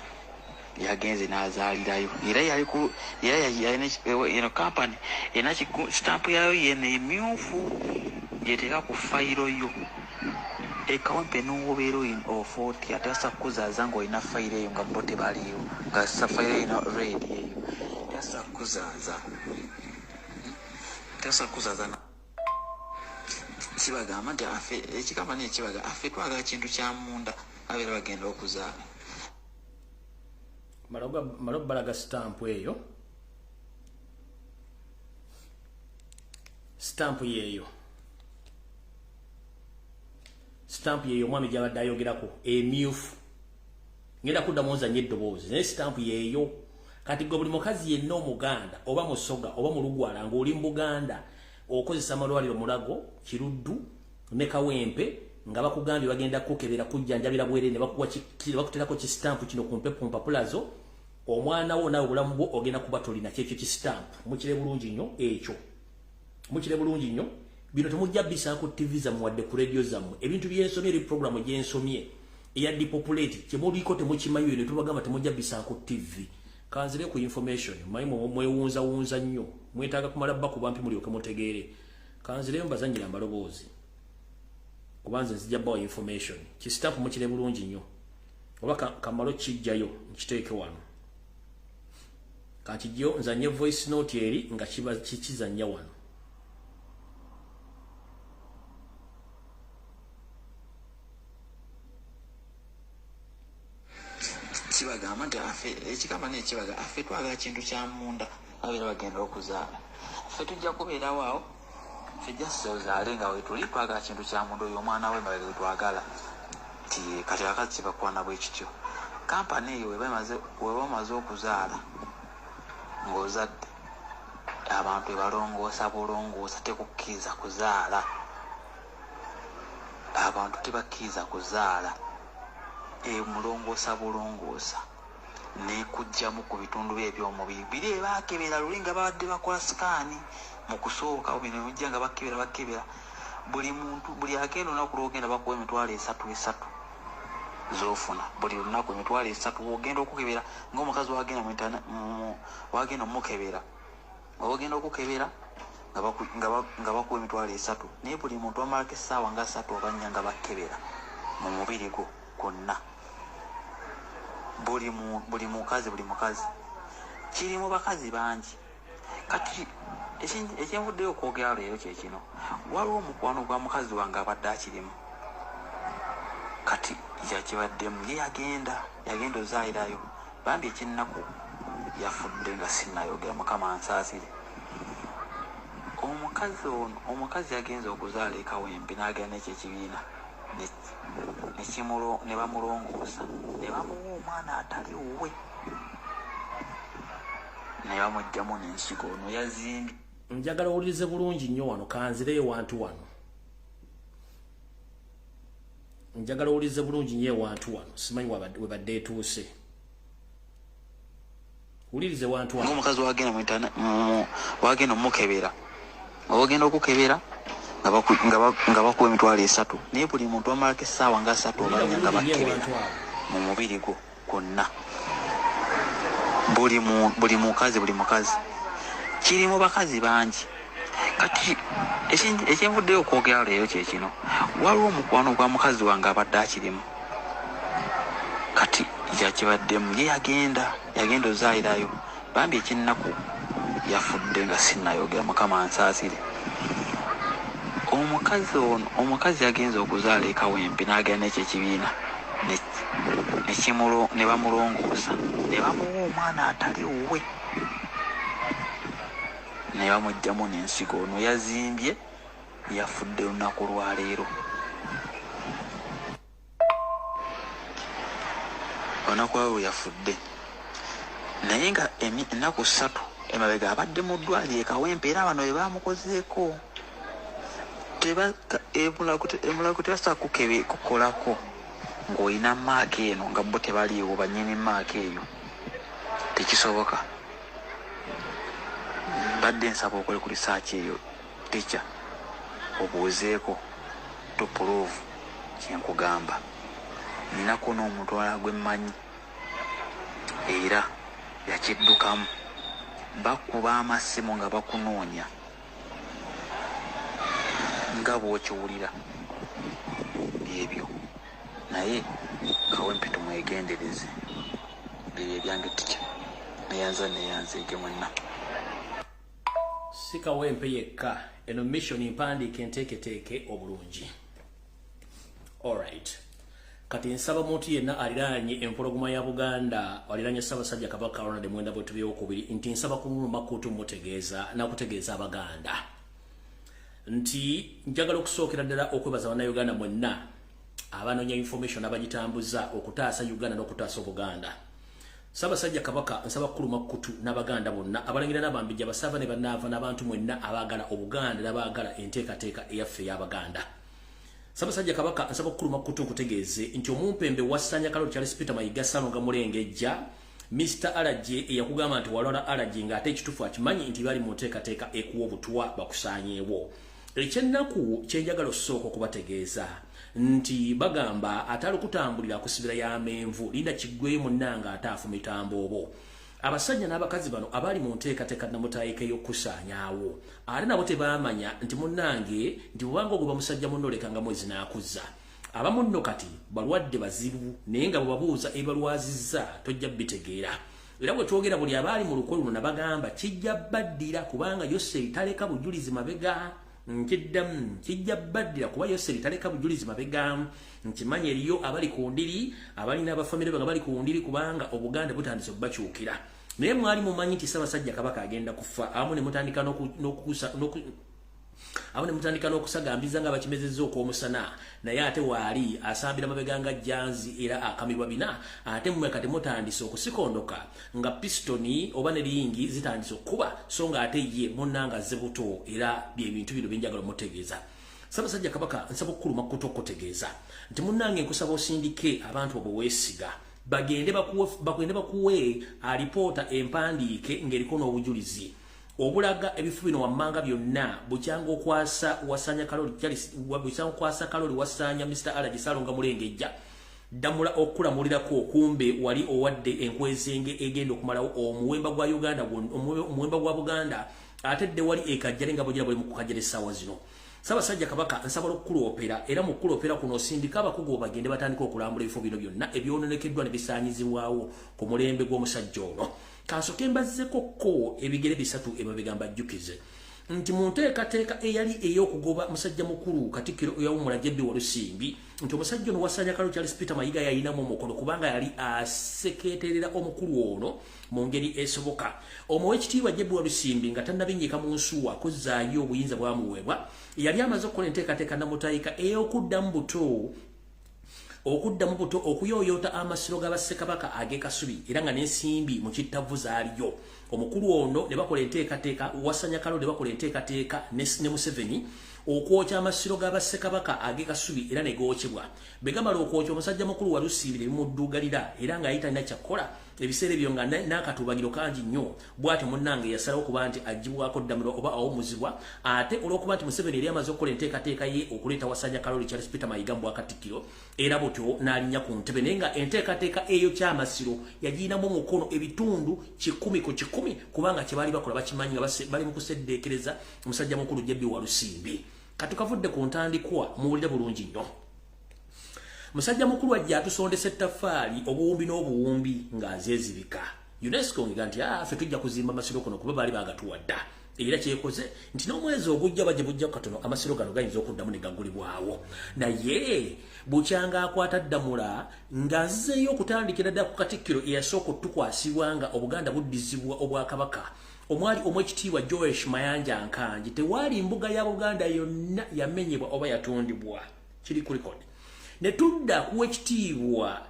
yagenze n'azaalirayo, era yali ku era yalina eno kampani erina sitampu yaayo yeno emyufu gyeteeka ku fayiro yo. E Kawempe n'obeera ofa otya? Tebasa kukuzaaza ng'olina fayiro eyo nga bo tebaliiwo, nga fayiro erina red eyo, tebasa kukuzaaza, tebasa kukuzaaza. Kibagamba nti afe ekikampani ekibaga afe twagala kintu kya munda, babeera bagenda okuzaala. Malo balaga sitampu eyo, sitampu yeeyo, sitampu yeeyo omwami gy'abadde ayogerako emyufu. Ngenda kuddamu nzanye eddoboozi, naye sitampu yeeyo. Kati gwe buli mukazi yenna Omuganda oba Musoga oba Mulugwala ng'oli mu Buganda okozesa amalwaliro Mulago, Kiruddu ne Kawempe nga bakugambye bagenda kukebera kujjanjabira bwereere ne bakuterako kisitampu kino ku mpapula zo, omwana wo naawe obulamu bwo ogenda kuba tolina kyekyo kisitampu. Mukire bulungi nnyo ekyo, mukire bulungi nnyo. Bino temujja bisanga ku TV zammwe wadde ku radio zammwe. Ebintu byensomye eri programu gyensomye eya depopulate kyemuliko temukimanyi, bino tubagamba temujja bisanga ku TV. Kanzire ku information, mmanyi mwewunzawunza nnyo, mwetaaga kumala bakuba mpi mulyoke mutegeere. Kanzireyo mbazannyire amaloboozi kubanze nzija bawa information. Kisitampu mukire bulungi nnyo. Oba kamalo kijjayo nkiteeke wano. Kakijjo nzanye voice note eri nga kiba kikizannya wano. Kibagamba nti afe ekikamba n'ekibaga afe twagala kintu kya munda abeera bagenda okuzaala. Ffe tujja kubeerawo awo ffe just ozaale nga wetuli twagala kintu kya munda oyo omwana we mabega gwe twagala. Nti kati abakazi kibakwana bwe kityo. Kampani eyo weba omaze okuzaala ng'ozadde abantu ebalongoosa bulongoosa tekukkiriza kuzaala. Abantu tebakkiriza kuzaala. Emulongoosa bulongoosa nekujjamu ku bitundu bye eby'omubiri biri ebaakebera luli nga babadde bakola sikaani mu kusooka bino bijja nga bakebera buli muntu buli agenda olunaku lw'ogenda bakuwa 300 300 z'ofuna buli lunaku 300 w'ogenda okukebera ng'omukazi wagenda wagenda omukebera ogenda okukebera nga bakuwa 300 naye buli muntu amalako essaawa nga 3 oba 4 nga bakebera mu mubiri gwo gwonna. Buli mukazi kiri mu bakazi bangi. Kati ekyenvuddeyo okwogera leero kye kino, waliwo omukwano gwa mukazi wange abadde akirimu kati yakibaddemu ye yagenda ozaayirayo bambi ekyennaku yafudde nga sinnayogera. Mukama ansaasire. Omukazi ono omukazi yagenze okuzaala e Kawempe n'agenda n'ekyo ekibiina ne bamulongoosa ne bamuwa omwana atali wuwe ne bamuggyamu n'ensigo. Ono yazimbye. Njagala owulirize bulungi nnyo wano, kanzireyo wantu wano. Njagala owulirize bulungi nnyo ewantu wano, simanyi we badde etuuse. Wulirize wantu wano. Ng'omukazi wagenda omukebera ogenda okukebera nga bakuwa 300 naye buli muntu amalako essaawa nga 3 oba 4 nga bakebera mu mubiri gwo gwonna. Buli mukazi kiri mu bakazi bangi. Kati ekyenvuddeyo okwogera leero kye kino, waliwo omukwano gwa mukazi wange abadde akirimu kati yakibaddemu ye yagenda ozaayirayo bambi ekyennaku yafudde nga sinnayogera. Mukama ansaasire. Omukazi ono omukazi yagenze okuzaala e Kawempe n'agenda n'ekyo ekibiina ne bamulongoosa ne bamuwa omwana atali wuwe ne bamuggyamu n'ensigo. Ono yazimbye yafudde lunaku lwaleero. Olunaku lwaleero yafudde naye nga ennaku 3 emabega abadde mu ddwaliro e Kawempe era bano be bamukozeeko emulago tebasobola kukolako ng'olina maaka eno nga bo tebaliiwo bannyini maaka eyo, tekisoboka. Badde nsaba okole ku risaaki eyo ticca obuuzeeko to prove kye nkugamba. Nnako n'omuntu omulala gwe mmanyi era yakiddukamu, bakuba amasimu nga bakunoonya nga bw'okiwulira byebyo. Naye Kawempe tumwegendereze. Byebyo ebyange ticca neyanza neyanzeege mwenna. Si Kawempe yekka, eno mission mpandiike enteeketeeke obulungi. Alright. Kati nsaba muntu yenna aliraanye empologoma ya Buganda, aliraanye Ssaabasajja Kabaka Ronald Mwenda Bwetubye nti nsaba kumuluma kutu mutegeeza nakutegeeza Abaganda nti njagala okusookera ddala okwebaza Bannayuganda mwenna abanoonya information abagitambuza okutaasa Uganda n'okutaasa Obuganda. Ssaabasajja Kabaka nsaba kuluma kutu n'Abaganda bonna abalangira n'abambejja abasava ne bannaava n'abantu mwenna abaagala Obuganda n'abaagala enteekateeka eyaffe ey'Abaganda. Ssaabasajja Kabaka nsaba kuluma kutu nkutegeeze nti omumpembe wa Ssanya Kaloli Charles Peter Mayiga Ssalonga Mulengejja Mr. Allergy eyakugamba nti walwala allergy ng'ate ekituufu akimanyi nti bali mu nteekateeka ekuwa obutwa bakusaanyeewo. Ekyennaku kye njagala osooka okubategeeza nti bagamba atali kutambulira kusibira y'amenvu linda kiggweyo munnanga ate afumita mboobo. Abasajja n'abakazi bano abali mu nteekateeka namutaayika ey'okusaanyaawo ate nabo tebaamanya nti munnange nti bw'obanga ogoba musajja munno olekanga mwezi n'akuzza. Abamu nno kati balwadde bazibu, naye nga bwebabuuza ebalwazizza tojja bitegeera. Era bwe twogera buli abaali mu lukwe luno nabagamba kijja baddira, kubanga Yoseri taleka bujulizi mabega. Nkiddamu, kijja baddira kuba Yoseri taleka bujulizi mabega. Nkimanyi eriyo abali ku ndiri, abalina abafamire nga bali ku ndiri, kubanga Obuganda butandise okubakyukira. Naye mwali mumanyi nti Ssaabasajja Kabaka agenda kufa, abamu ne mutandika n'okusagambiza nga bakimezezza okw'omusana, naye ate waali asambira mabega nga jjanzi era akamibwa bina. Ate mmwe kati mutandise okusikondoka nga pistoni oba ne ringi zitandise okukuba, so nga ate ye munnanga azze buto. Era byebintu bino byenjagala omutegeeza. Ssaabasajja Kabaka, nsaba okukuluma kuto okutegeeza nti munnange nkusaba osindike abantu obwe weesiga bagende bakuwe alipoota empandiike ng'eriko n'obujulizi obulaga ebifu bino wammanga byonna. Bukyanga okwasa wasanya kaloli bukyanga okwasa kaloli wasanya Mr. Alaji Salonga Mulengejja ddamula okulamulirako, kumbe wali owadde enkwezenge egenda okumalawo omuwemba gwa Uganda, omuwemba gwa Buganda, ate dde wali ekajjale nga bogira buli mu kukajjala essaawa zino. Ssaabasajja Kabaka, nsaba okukuloopera, era mu kukuloopera kuno osindika abakugu bagende batandika okulambula ebifo bino byonna ebyononekeddwa ne bisaanyizibwawo ku mulembe gw'omusajja ono. Kansooke mbazzeko ko ebigere bisatu emabega mbajjukize nti mu nteekateeka eyali ey'okugoba musajja mukulu Katikkiro eyawummula J.B. Walusimbi, nti omusajja ono Wasanya Kaloli Charles Peter Mayiga yalinamu omukono, kubanga yali aseketerera omukulu ono mu ngeri esoboka. Omuweekitiibwa J.B. Walusimbi nga tannabinnyika mu nsuwa kuzzaayo obuyinza bwamuweebwa, yali amaze okukola enteekateeka namutayika ey'okuddamu buto okuyooyoota amasiro ga Bassekabaka ag'e Kasubi, era nga n'ensimbi mu kittavu zaaliyo. Omukulu ono ne bakola enteekateeka, Wasanya Kaloli ne bakola enteekateeka ne Museveni okwokya amasiro ga Bassekabaka ag'e Kasubi, era ne gookyebwa. Bwe gamala okwokya, omusajja mukulu Walusimbi ne bimudduugalira, era nga talina kyakukola ebiseera ebyo nga n'akatuubagiro kangi nnyo. Bw'atyo munnange yasalawo okuba nti aggyibwako ddamulwa oba awummuzibwa, ate olw'okuba nti Museveni yali amaze okukola enteekateeka ye okuleeta Wasanya Kaloli Charles Peter Mayiga mu bwakatikkiro, era butyo n'alinnya ku ntebe. Naye nga enteekateeka eyo ky'amasiro yagiyinamu omukono ebitundu 100 ku 100, kubanga kye baali bakola bakimanyi nga bali mu kuseddeekereza omusajja mukulu J.B. Walusimbi. Kati kavudde ku ntandikwa, muwulire bulungi nnyo. Musajja mukulu ajja atusondesa ettaffaali obuwumbi n'obuwumbi ng'azeezibika. UNESCO ngiga nti ffe tujja kuzimba amasiro kuno kuba baali baagatuwadda. Era kyekoze nti n'omwezi ogujja bajje bujja katono amasiro gano gayinza okuddamu ne gagulibwawo. Naye bukyanga akwata ddamula ng'azzeeyo okutandikira ddala ku Katikkiro eyasooka otukwasibwa nga Obuganda buddizibwa Obwakabaka, omwali omwekitiibwa Joash Mayanja Nkangi, tewaali mbuga ya Buganda yonna yamenyebwa oba yatundibwa. Kiri ku record. Ne tudda ku wekitiibwa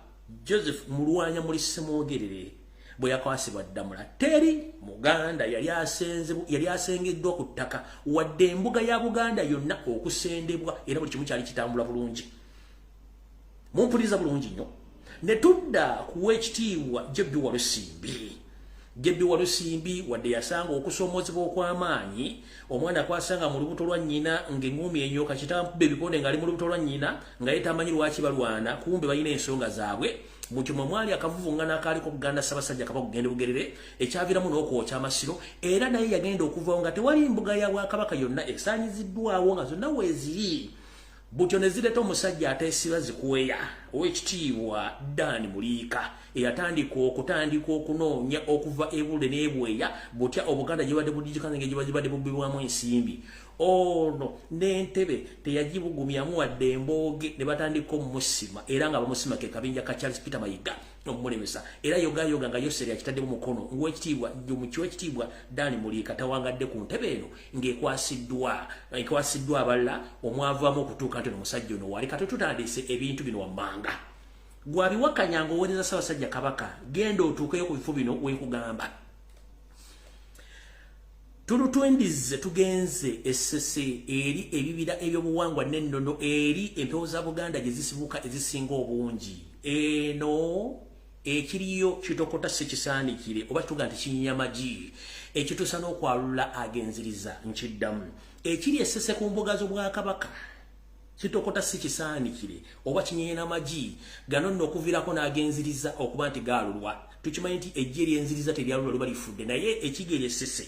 Joseph Mulwanya Muli Ssemwogerere bwe yakwasibwa ddamula, teri Muganda yali asengeddwa ku ttaka wadde embuga ya Buganda yonna okusendebwa, era buli kimu kyali kitambula bulungi. Mumpuliriza bulungi nnyo. Ne tudda ku wekitiibwa J.B. Walusimbi. J.B. Walusimbi wadde yasanga okusoomoozebwa okw'amaanyi, omwana kwasanga mu lubuto lwa nnyina ng'eŋŋumi enyoka kitampuba ebikonde ng'ali mu lubuto lwa nnyina, nga ye tamanyi lwaki balwana, kumbe balina ensonga zaabwe. Mutyo mwe mwali akavuvungana akaaliko okuganda Ssaabasajja Kabaka okugenda Bugerere, ekyaviiramu n'okwokya amasiro, era naye yagenda okuvawo nga tewali mbuga ya Bwakabaka yonna esaanyiziddwawo nga zonna weeziri. Butyo ne zireeta omusajja ateesiba zikweya ow'ekitiibwa Dan Muliika, eyatandika okutandika okunoonya okuva ebule n'ebweya butya Obuganda gye badde budijikana nga gye badde bubbibwamu ensimbi. Ono n'entebe teyagibugumyamu wadde embooge, ne batandika omumusima, era nga bamusima ke kabinja ka Charles Peter Mayiga omulemesa. Era yogayoga nga Yoseri akitaddemu mukono ng'owekitiibwa mukiwekitiibwa Dan Muliika tawangadde ku ntebe eno ng'ekwasiddwa abalala omwavaamu okutuuka nti ono omusajja ono wali. Kati tutandise ebintu bino wammanga. Gwabiwakanya ng'oweereza Ssaabasajja Kabaka, genda otuukeyo ku bifo bino wenkugamba. Tulutwendize tugenze Essese eri ebibira ebyobuwangwa n'ennono, eri empewo za Buganda gye zisibuka ezisinga obungi. Eno ekiriyo kitokota si kisaanikire oba kituga nti kinyamagi ekituusa n'okwalula agenziriza. Nkiddamu, ekiri Essese ku mbuga z'Obwakabaka kitokota si kisaanikire oba kinyenyamagi gano nno okuviirako n'agenziriza okuba nti gaalulwa. Tukimanyi nti ejje eryenziriza teryalulwa liba lifudde, naye ekigeri Essese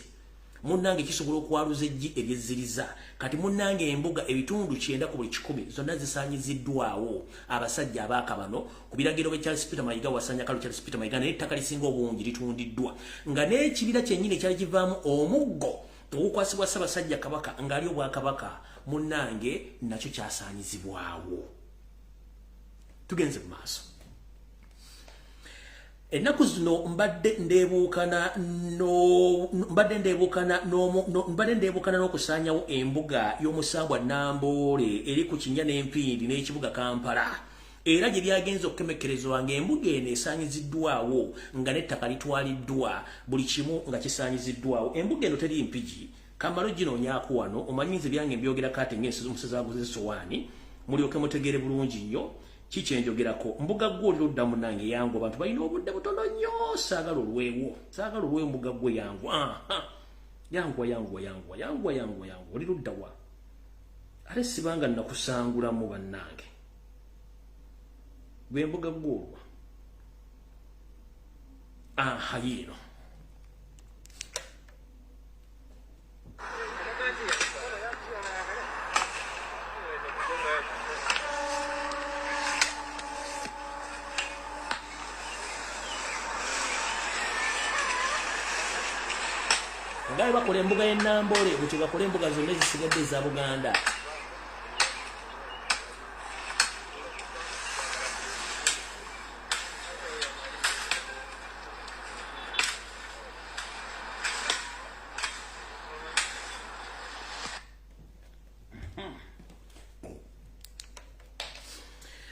Munnange kisobola okwaluza eggi ery'ezziriza. Kati munnange embuga ebitundu 90 ku buli 100 zonna zisaanyiziddwawo abasajja abaakabano ku biragiro bya Charles Peter Mayiga wasanya Kalo Charles Peter Mayiga, naye ettaka lisinga obungi litundiddwa nga n'ekibira kyennyini ekyali kivaamu omuggo ogukwasibwa Ssaabasajja Kabaka ng'ali obwakabaka, munnange nakyo kyasaanyizibwawo. Tugenze mu maaso. Ennaku zino mbadde ndeebuukana n'okusaanyawo embuga y'omusambwa Namboole eri ku kinnya n'empindi n'ekibuga Kampala, era gye byagenze okukemekerezebwa ng'embuga eno esaanyiziddwawo nga n'ettaka litwaliddwa, buli kimu nga kisaanyiziddwawo. Embuga eno teri Mpigi, kamalo ginoonyaako wano, omanyi nze byange mbyogerako ate ng'omusezi aguze essowaani, mulyoke mutegeere bulungi nnyo kikyenjogerako. Mbuga gwe oli ludda munnange yangu, abantu balina obudde butono nnyo, saagala olwewo, saagala olwewo. Mbuga gwe yangu, aha, yanguwa yanguwa yanguwa yanguwa yanguwa yanguwa, oli ludda wa? Ate sibanga nakusangulamu bannange, gwe mbuga gwe olwa, aha, yiino. Nga bakola embuga y'e Namboole, butyo bakola embuga zonna ezisigadde eza Buganda.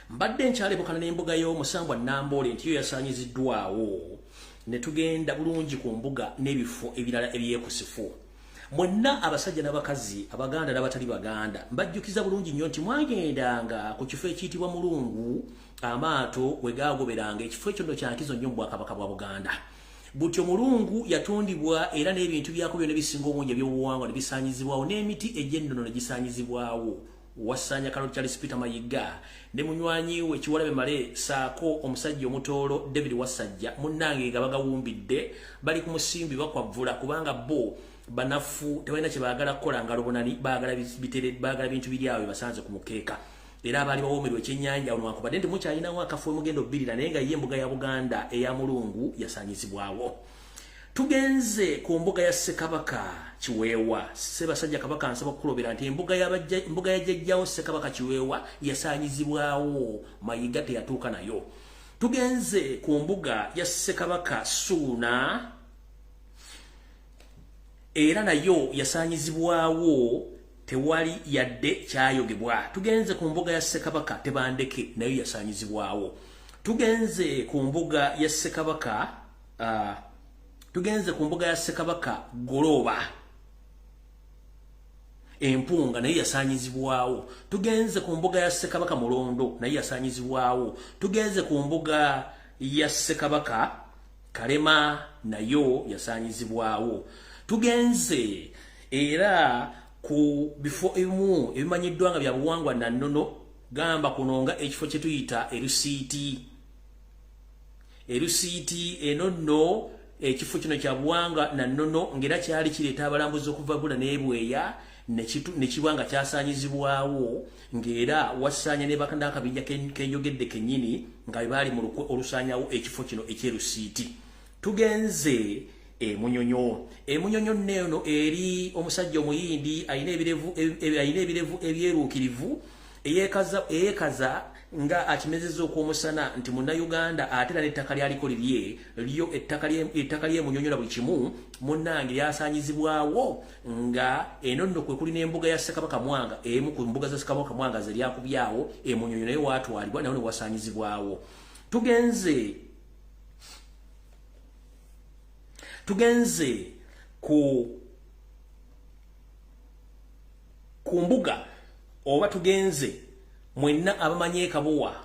Mbadde nkyalebukana n'embuga y'omusambwa Namboole nti yo yasaanyiziddwawo, ne tugenda bulungi ku mbuga n'ebifo ebirala ebyekusifu. Mwenna abasajja n'abakazi, Abaganda n'abatali Baganda, mbajjukiza bulungi nnyo nti mwagendanga ku kifo ekiyitibwa Mulungu, amaato we gaagoberanga. Ekifo ekyo nno kya nkizo nnyo mu Bwakabaka bwa Buganda. Butyo Mulungu yatundibwa era n'ebintu byako byonna ebisinga obungi ebyobuwangwa ne bisaanyizibwawo, n'emiti egy'ennono ne gisaanyizibwawo. Wasanya Kalo Charles Peter Mayiga ne munywanyi we Kiwalabe Male saako omusajja omutoolo David Wasajja, munnange nga bagawumbidde bali ku musimbi bakwavula, kubanga bo banafu tebalina kye baagala kukola ngalo bonani, baagala bitere, baagala bintu biri awo basanze ku mukeeka. Era abaali bawoomerwa ekyennyanja newankubadde nti mukyalinawo akafo emugenda obbirira, naye nga ye embuga ya Buganda eya Mulungu yasaanyizibwawo. Tugenze ku mbuga ya Ssekabaka Kiweewa. Ssaabasajja Kabaka nsaba okukulobera nti embuga ya jjajjawo Ssekabaka Kiweewa yasaanyizibwawo, Mayiga teyatuuka nayo. Tugenze ku mbuga ya Ssekabaka Ssuuna, era nayo yasaanyizibwawo, tewali yadde kyayogebwa. Tugenze ku mbuga ya Ssekabaka Tebandeke, nayo yasaanyizibwawo. Tugenze ku mbuga ya Ssekabaka Goloba Empunga, naye yasaanyizibwawo. Tugenze ku mbuga ya Ssekabaka Mulondo, naye yasaanyizibwawo. Tugenze ku mbuga ya Ssekabaka Kalema, nayo yasaanyizibwawo. Tugenze era ku bifo ebimu ebimanyiddwa nga bya buwangwa na nnono, gamba kuno nga ekifo kye tuyita Erusiiti. Erusiiti eno nno ekifo kino kya buwangwa na nnono, ng'era kyali kireeta abalambuzi okuva Bula n'Ebweya, ne kiba nga kyasaanyizibwawo, ng'era wasaanya ne n'akabinja kenjogedde kennyini nga bwe baali mu lukwe olusaanyawo ekifo kino eky'Erusiiti. Tugenze Emunyonyo. Emunyonyo nno eno eri omusajja omuyindi alina ebirevu ebyeruukirivu, eyeekaza nga akimezezza okw'omusana nti Munnayuganda, ate era n'ettaka lyaliko lirye lyo, ettaka ly'Emunyonyo na buli kimu munnange lyasaanyizibwawo, nga eno nno kwe kuli n'embuga ya Ssekabaka Mwanga, emu ku mbuga za Ssekabaka Mwanga ze lyakubyawo Emunyonyo, naye waatwalibwa nayo ne wasaanyizibwawo. Tugenze ku mbuga, oba tugenze mwenna abamanyi Kabowa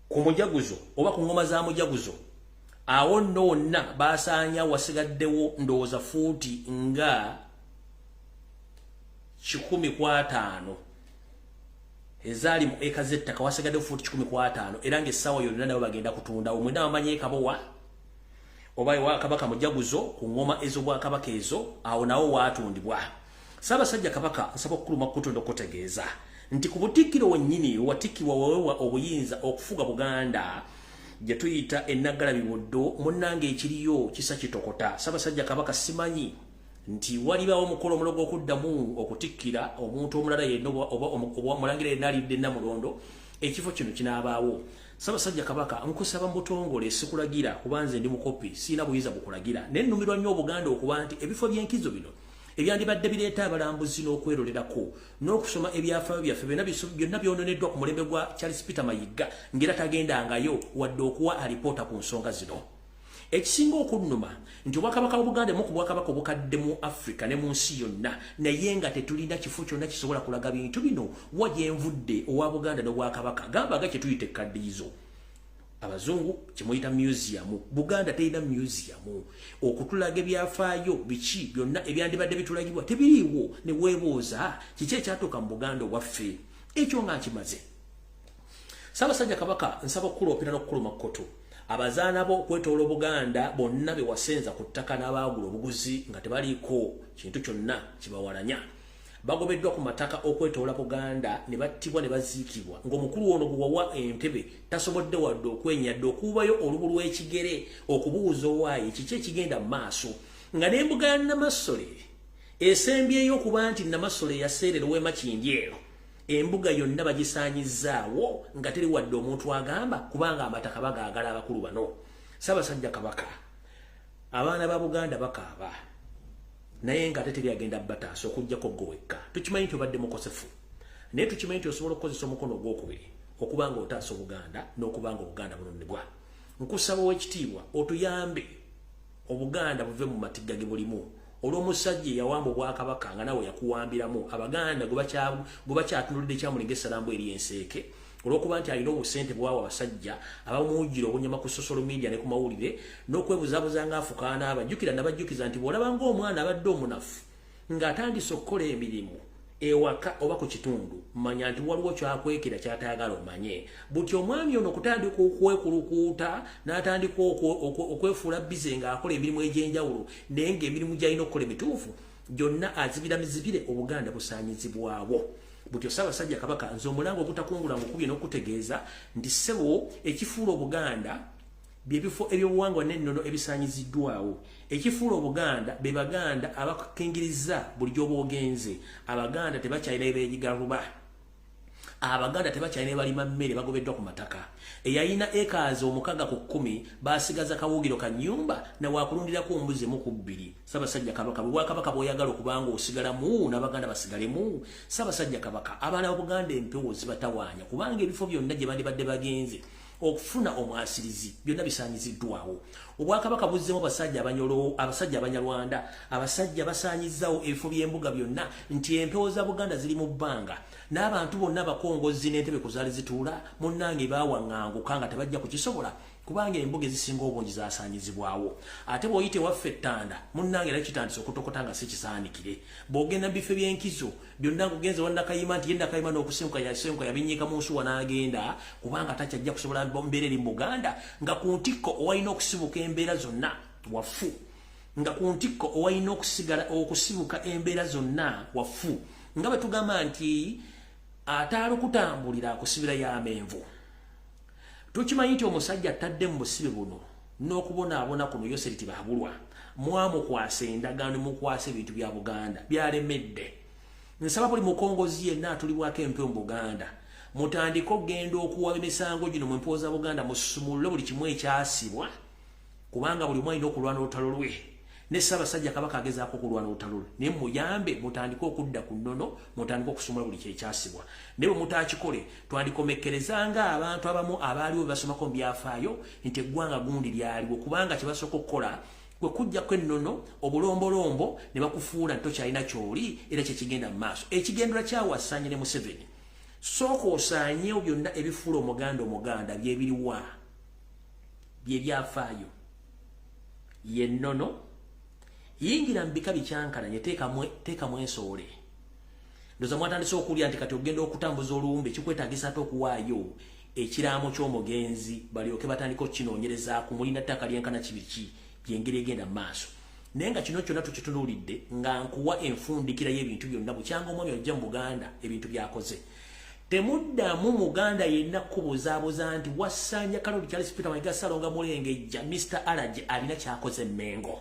ku mujaguzo oba ku ngoma za mujaguzo, awo nno wonna basaanya wasigaddewo ndowooza fuuti nga 105 ezaali mu eka z'ettaka, wasigaddewo fuuti 105, era ng'essaawa yonna nabo bagenda kutundawo. Mwenna abamanyi Kabowa, Oba ewa Kabaka Mujaguzo ku ngoma ez'obwakabaka ezo, awo nawo waatundibwa. Ssaabasajja Kabaka, nsaba okukuluma kutondo okutegeeza nti ku butikkiro wennyini watikkibwa wawewa obuyinza okufuga Buganda gye tuyita Ennaggalabi Buddo, munnange ekiriyo kisa kitokota. Ssaabasajja Kabaka, simanyi nti walibawo omukolo omulogo okuddamu okutikkira omuntu omulala yenna oba omulangira yenna alidde Nnamulondo, ekifo kino kinaabaawo. Ssaabasajja Kabaka, nkusaba mu butongole, sikulagira kuba nze ndi mukopi, sirina buyinza bukulagira, naye nnumirwa nnyo Obuganda okuba nti ebifo by'enkizo bino ebyandibadde bireeta abalambuzi n'okwerolerako n'okusoma ebyafaayo byaffe byonna byononeddwa ku mulembe gwa Charles Peter Mayiga, ng'era tagendangayo wadde okuwa alipoota ku nsonga zino. Ekisinga okunnuma nti obwakabaka bwa Buganda mu ku bwakabaka obukadde mu Africa ne mu nsi yonna, naye nga tetulina kifo kyonna kisobola kulaga bintu bino, wa gyenvudde owa Buganda n'obwakabaka, gamba nga kye tuyita ekkaddiyizo, abazungu kyemuyita museum. Buganda terina museum okutulaga ebyafaayo biki byonna ebyandibadde bitulagibwa tebiriiwo, ne weebuuza kiki ekyatuuka mu Buganda obwaffe. Ekyo nga nkimaze, Ssaabasajja Kabaka, nsaba okukuloopera n'okukuluma kkoto. Abazaana bo okwetoola Obuganda bonna be wasenza ku ttaka n'abaagula obuguzi nga tebaliiko kintu kyonna kibawalanya bagobeddwa ku mataka okwetoola Buganda ne battibwa ne baziikibwa, ng'omukulu ono gwe wawa entebe tasobodde wadde okwenyadde okuwubayo olubu lw'ekigere okubuuza owaaye kiki ekigenda mu maaso, nga n'embuga ya Namasole esembyeyo okuba nti Namasole yaseerera ow'emakindi eno, embuga yonna bagisaanyizzaawo nga teri wadde omuntu agamba, kubanga amataka bagaagala abakulu bano. Ssaabasajja Kabaka, abaana ba Buganda bakaaba, naye nga ate teri agenda bataasa okuggyako gwe wekka. Tukimanyi nti obadde mukosefu, naye tukimanyi nti osobola okukozesa omukono ogwokubiri okuba nga otaasa Obuganda n'okuba nga Obuganda bununibwa. Nkusaba ow'ekitiibwa otuyambe Obuganda buve mu matigga ge bulimu olw'omusajja eyawamba obwakabaka nga nawe yakuwambiramu. Abaganda gwe bakyatunulidde ekyamulinga essalambu eri enseeke olw'okuba nti alina obusente bwawa abasajja abamuwujjira obunyama ku social media ne ku mawulire n'okwebuzaabuza ng'afukaana. Abajjukira nabajjukiza nti bw'olaba ng'omwana abadde omunafu ng'atandise okukola emirimu ewaka oba ku kitundu, manya nti waliwo kyakwekera kyatayagala omanye. Buti omwami ono okutandika okwekulukuuta n'atandika okwefuula bize ng'akola emirimu egy'enjawulo, naye ng'emirimu gy'alina okukola emituufu gyonna azibira mizibire, Obuganda busaanyizibwawo. Butyo Ssaabasajja Kabaka, nze omulanga ogutakungula ngukubye n'okutegeeza nti ssebo, ekifuula Obuganda byebifo ebyobuwangwa n'ennono ebisaanyiziddwawo. Ekifuula Obuganda be Baganda abakukingiriza buli gy'oba ogenze. Abaganda tebakyalina beegigaluba, Abaganda tebakyalina balima mmere, bagobeddwa ku mataka. Eyalina ekaazi 6 ku 10 basigaza kawugiro ka nnyumba nawakulundirako ombuzi emu ku bbiri. Ssaabasajja Kabaka, bwe bwakabaka bw'oyagala okubanga osigalamu n'Abaganda basigalemu? Ssaabasajja Kabaka, abaana ba Buganda empewo zibatawaanya kubanga ebifo byonna gye bandibadde bagenze okufuna omwasirizi byonna bisaanyiziddwawo. Obwakabaka buzzemu abasajja abanyolo, abasajja Abanyarwanda, abasajja basaanyizaawo ebifo by'embuga byonna nti empewo za Buganda ziri mu bbanga n'abantu bonna abakongozi n'entebe ku zaali zituula munnange baawaŋŋanguka nga tebajja kukisobola kubanga embuga ezisinga obungi zasaanyizibwawo. Ate bw'oyita ewaffe ettanda, munnange, era kitandise okutokota nga si kisaanikire. Bw'ogenda mu bifo by'enkizo byonna ngugenze wa Nakayima nti ye Nakayima n'okusenguka yasenguka yabinyiika mu nsuwa n'agenda kubanga takyajja kusobola mbeera eri mu Buganda, nga ku ntikko owalina okusibuka embeera zonna wafu, nga ku ntikko owalina okusigala okusibuka embeera zonna wafu. Nga bwe tugamba nti ataalukutambulira akusibira y'amenvu, tukimanyi nti omusajja atadde mu busibe buno n'okubonaabona kuno Yoseri Tibahabulwa, mwamukwasa endagaano, mukwasa ebintu bya Buganda byalemedde. Nsaba buli mukongozi yenna atulibwako empewo mu Buganda mutandike okugenda okuwaba emisango gino mu mpewo za Buganda, musumulule buli kimu ekyasibwa, kubanga buli omu alina okulwana olutalo lwe, ne Ssaabasajja Kabaka agezaako okulwana olutalo lwe, naye muyambe mutandike okudda ku nnono, mutandike okusumula buli kyekyasibwa. Naye bwe mutakikole, twandikomekkereza nga abantu abamu abaaliwo basomako mu byafaayo nti eggwanga gundi lyaliwo, kubanga kye basooka okukola kwe kujjako ennono, obulombolombo, ne bakufuula nti tokyalina kyoli. Era kyekigenda mu maaso, ekigendera kyawasanye ne Museveni. Sooka osaanyewo byonna ebifuula Omuganda Omuganda. Byebiriwa? Byebyafaayo, yennono. Yingira mu bika bikyankalanye, teekamu ensoole. Ndoza mwatandise okulya nti kati ogenda okutambuza olumbe kikwetagisa ate okuwaayo ekiraamo ky'omugenzi balyoke batandika okukinoonyerezaako. Mulina ttaka lyenkana kibiki? Yengeri egenda maaso. Naye nga kino kyonna tukitunuulidde nga nkuwa enfundikira y'ebintu byonna bukyanga omwami ojja mu Buganda ebintu by'akoze. Temuddamu Muganda yenna kubuzaabuza nti Wasanja Kaloli Charles Peter Mayiga Ssalonga Mulengejja Mr. Allergy alina ky'akoze Mengo.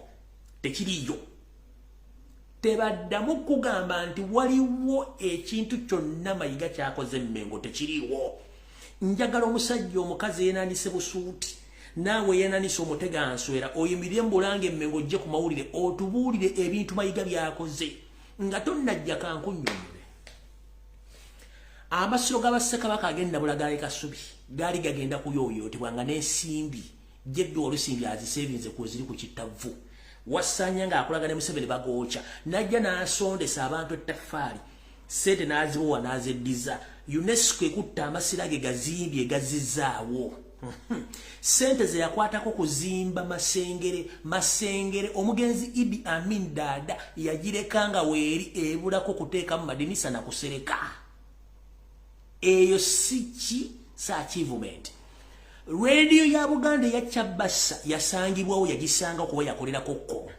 Tekiriyo. Tebaddamu kugamba nti waliwo ekintu kyonna Mayiga ky'akoze Mengo, tekiriwo. Njagala omusajja omukazi yenanise busuuti, naawe yenanise omuteganswera, oyimirire mu Bulange Mengo ojje ku mawulire otubuulire ebintu Mayiga by'akoze nga tonnajja kankunnyonnyole. Amasiro g'Abassekabaka agenda Bulagaali Kasubi gaali gagenda kuyooyootebwa nga n'ensimbi Jebbi Olusimbi aziseevinze ku ziri ku kittavu. Wasanya ng'akolaga ne Museveni bagookya, n'ajja n'asondesa abantu ettaffaali, ssente n'azibowa n'azeddiza. UNESCO ekutta amasiro ge gazimbye gazizzaawo. Ssente ze yakwatako kuzimba Masengere omugenzi Idi Amin Dada yagireka nga weeri ebulako kuteekamu madinisa na kusereka. Eyo si ki sa achievement. Radio ya Buganda ya Chabasa yasangibwawo, yagisanga kuba yakolerako ko.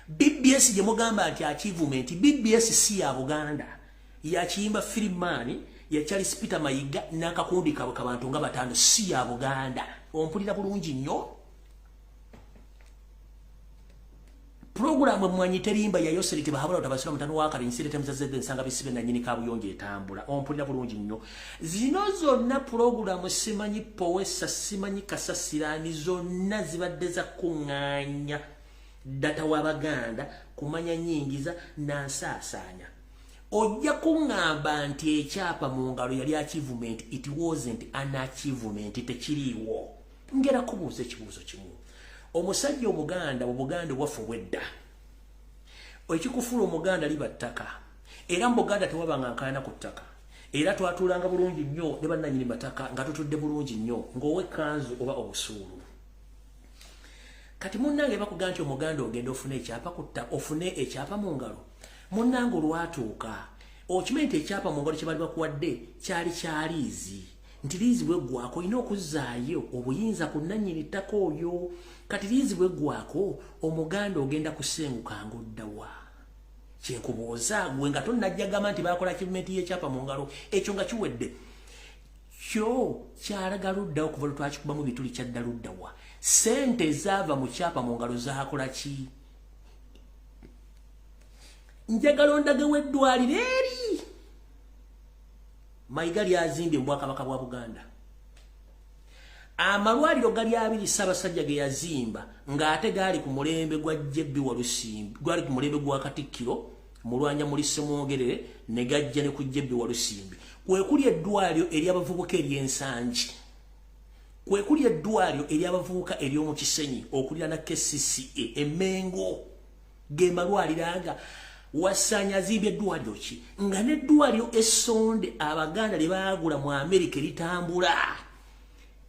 BBS gye mugamba nti achievement, BBS si ya Buganda. Yakiyimba Firimani, ya Charles Peter Mayiga n'akakundi kaabwe kabantu nga bataano, si ya Buganda. Ompulira bulungi nnyo. Programu Emmwanyi Terimba ya Yoseri Tibahabula Otabasira mutano wa Kabi nsire temuzazedde nsanga bisibe na nnyini kabuyonjo etambula. Ompulira bulungi nnyo. Zino zonna programu simanyi Powesa, simanyi Kasasirani, zonna zibadde za kuŋŋaanya data w'Abaganda kumanya nnyingiza na nsaasaanya. Ojja kuŋŋamba nti ekyapa mu ngalo yali achievement, it wasn't an achievement, tekiriiwo. Ngera kubuuza ekibuuzo kimu. Omusajja Omuganda mu Buganda obwaffe obw'edda, ekikufuula Omuganda liba ttaka, era mu Buganda tewabanga nkaayana ku ttaka, era twatuulanga bulungi nnyo ne bannannyini mataka nga tutudde bulungi nnyo ng'ow'ekkanzu oba obusuulu. Kati munnange bakugamba nti Omuganda ogenda ofune ekyapa ku ttaka, ofune ekyapa mu ngalo. Munnange olwatuuka okimanyi nti ekyapa mu ngalo kye baali bakuwadde kyali kya liizi, nti liizi bw'eggwako olina okuzzaayo obuyinza ku nnannyini ttaka oyo. Kati liizi bw'eggwako Omuganda ogenda kusenguka ng'oddawa? Kyenkubuuza gwe nga tonnajja gamba nti baakola achievement y'ekyapa mu ngalo, ekyo nga kiwedde. Kyo kyalaga luddawo kuva lwe twakikubamu bituli kyadda luddawa. Ssente ezaava mu kyapa mu ngalo zaakola ki? Njagala ondagewo eddwaliro eri Mayiga lyazimbye mu Bwakabaka bwa Buganda. Amalwaliro gali abiri Ssaabasajja ge yazimba ng'ate gaali ku mulembe gwa Jebbi Walusimbi, gwali ku mulembe gwa Katikkiro Mulwanya muli Ssemwogerere ne gajja ne ku Jebbi Walusimbi. Kwe kuli eddwaliro ery'abavubuka ery'Ensangi, kwe kuli eddwaliro ery'abavubuka ery'omu Kisenyi okuliraana KCCA e Mengo. Ge malwaliro aga Wasanya azimbye eddwaliro ki? Nga n'eddwaliro essonde Abaganda lye baagula mu Amerika eritambula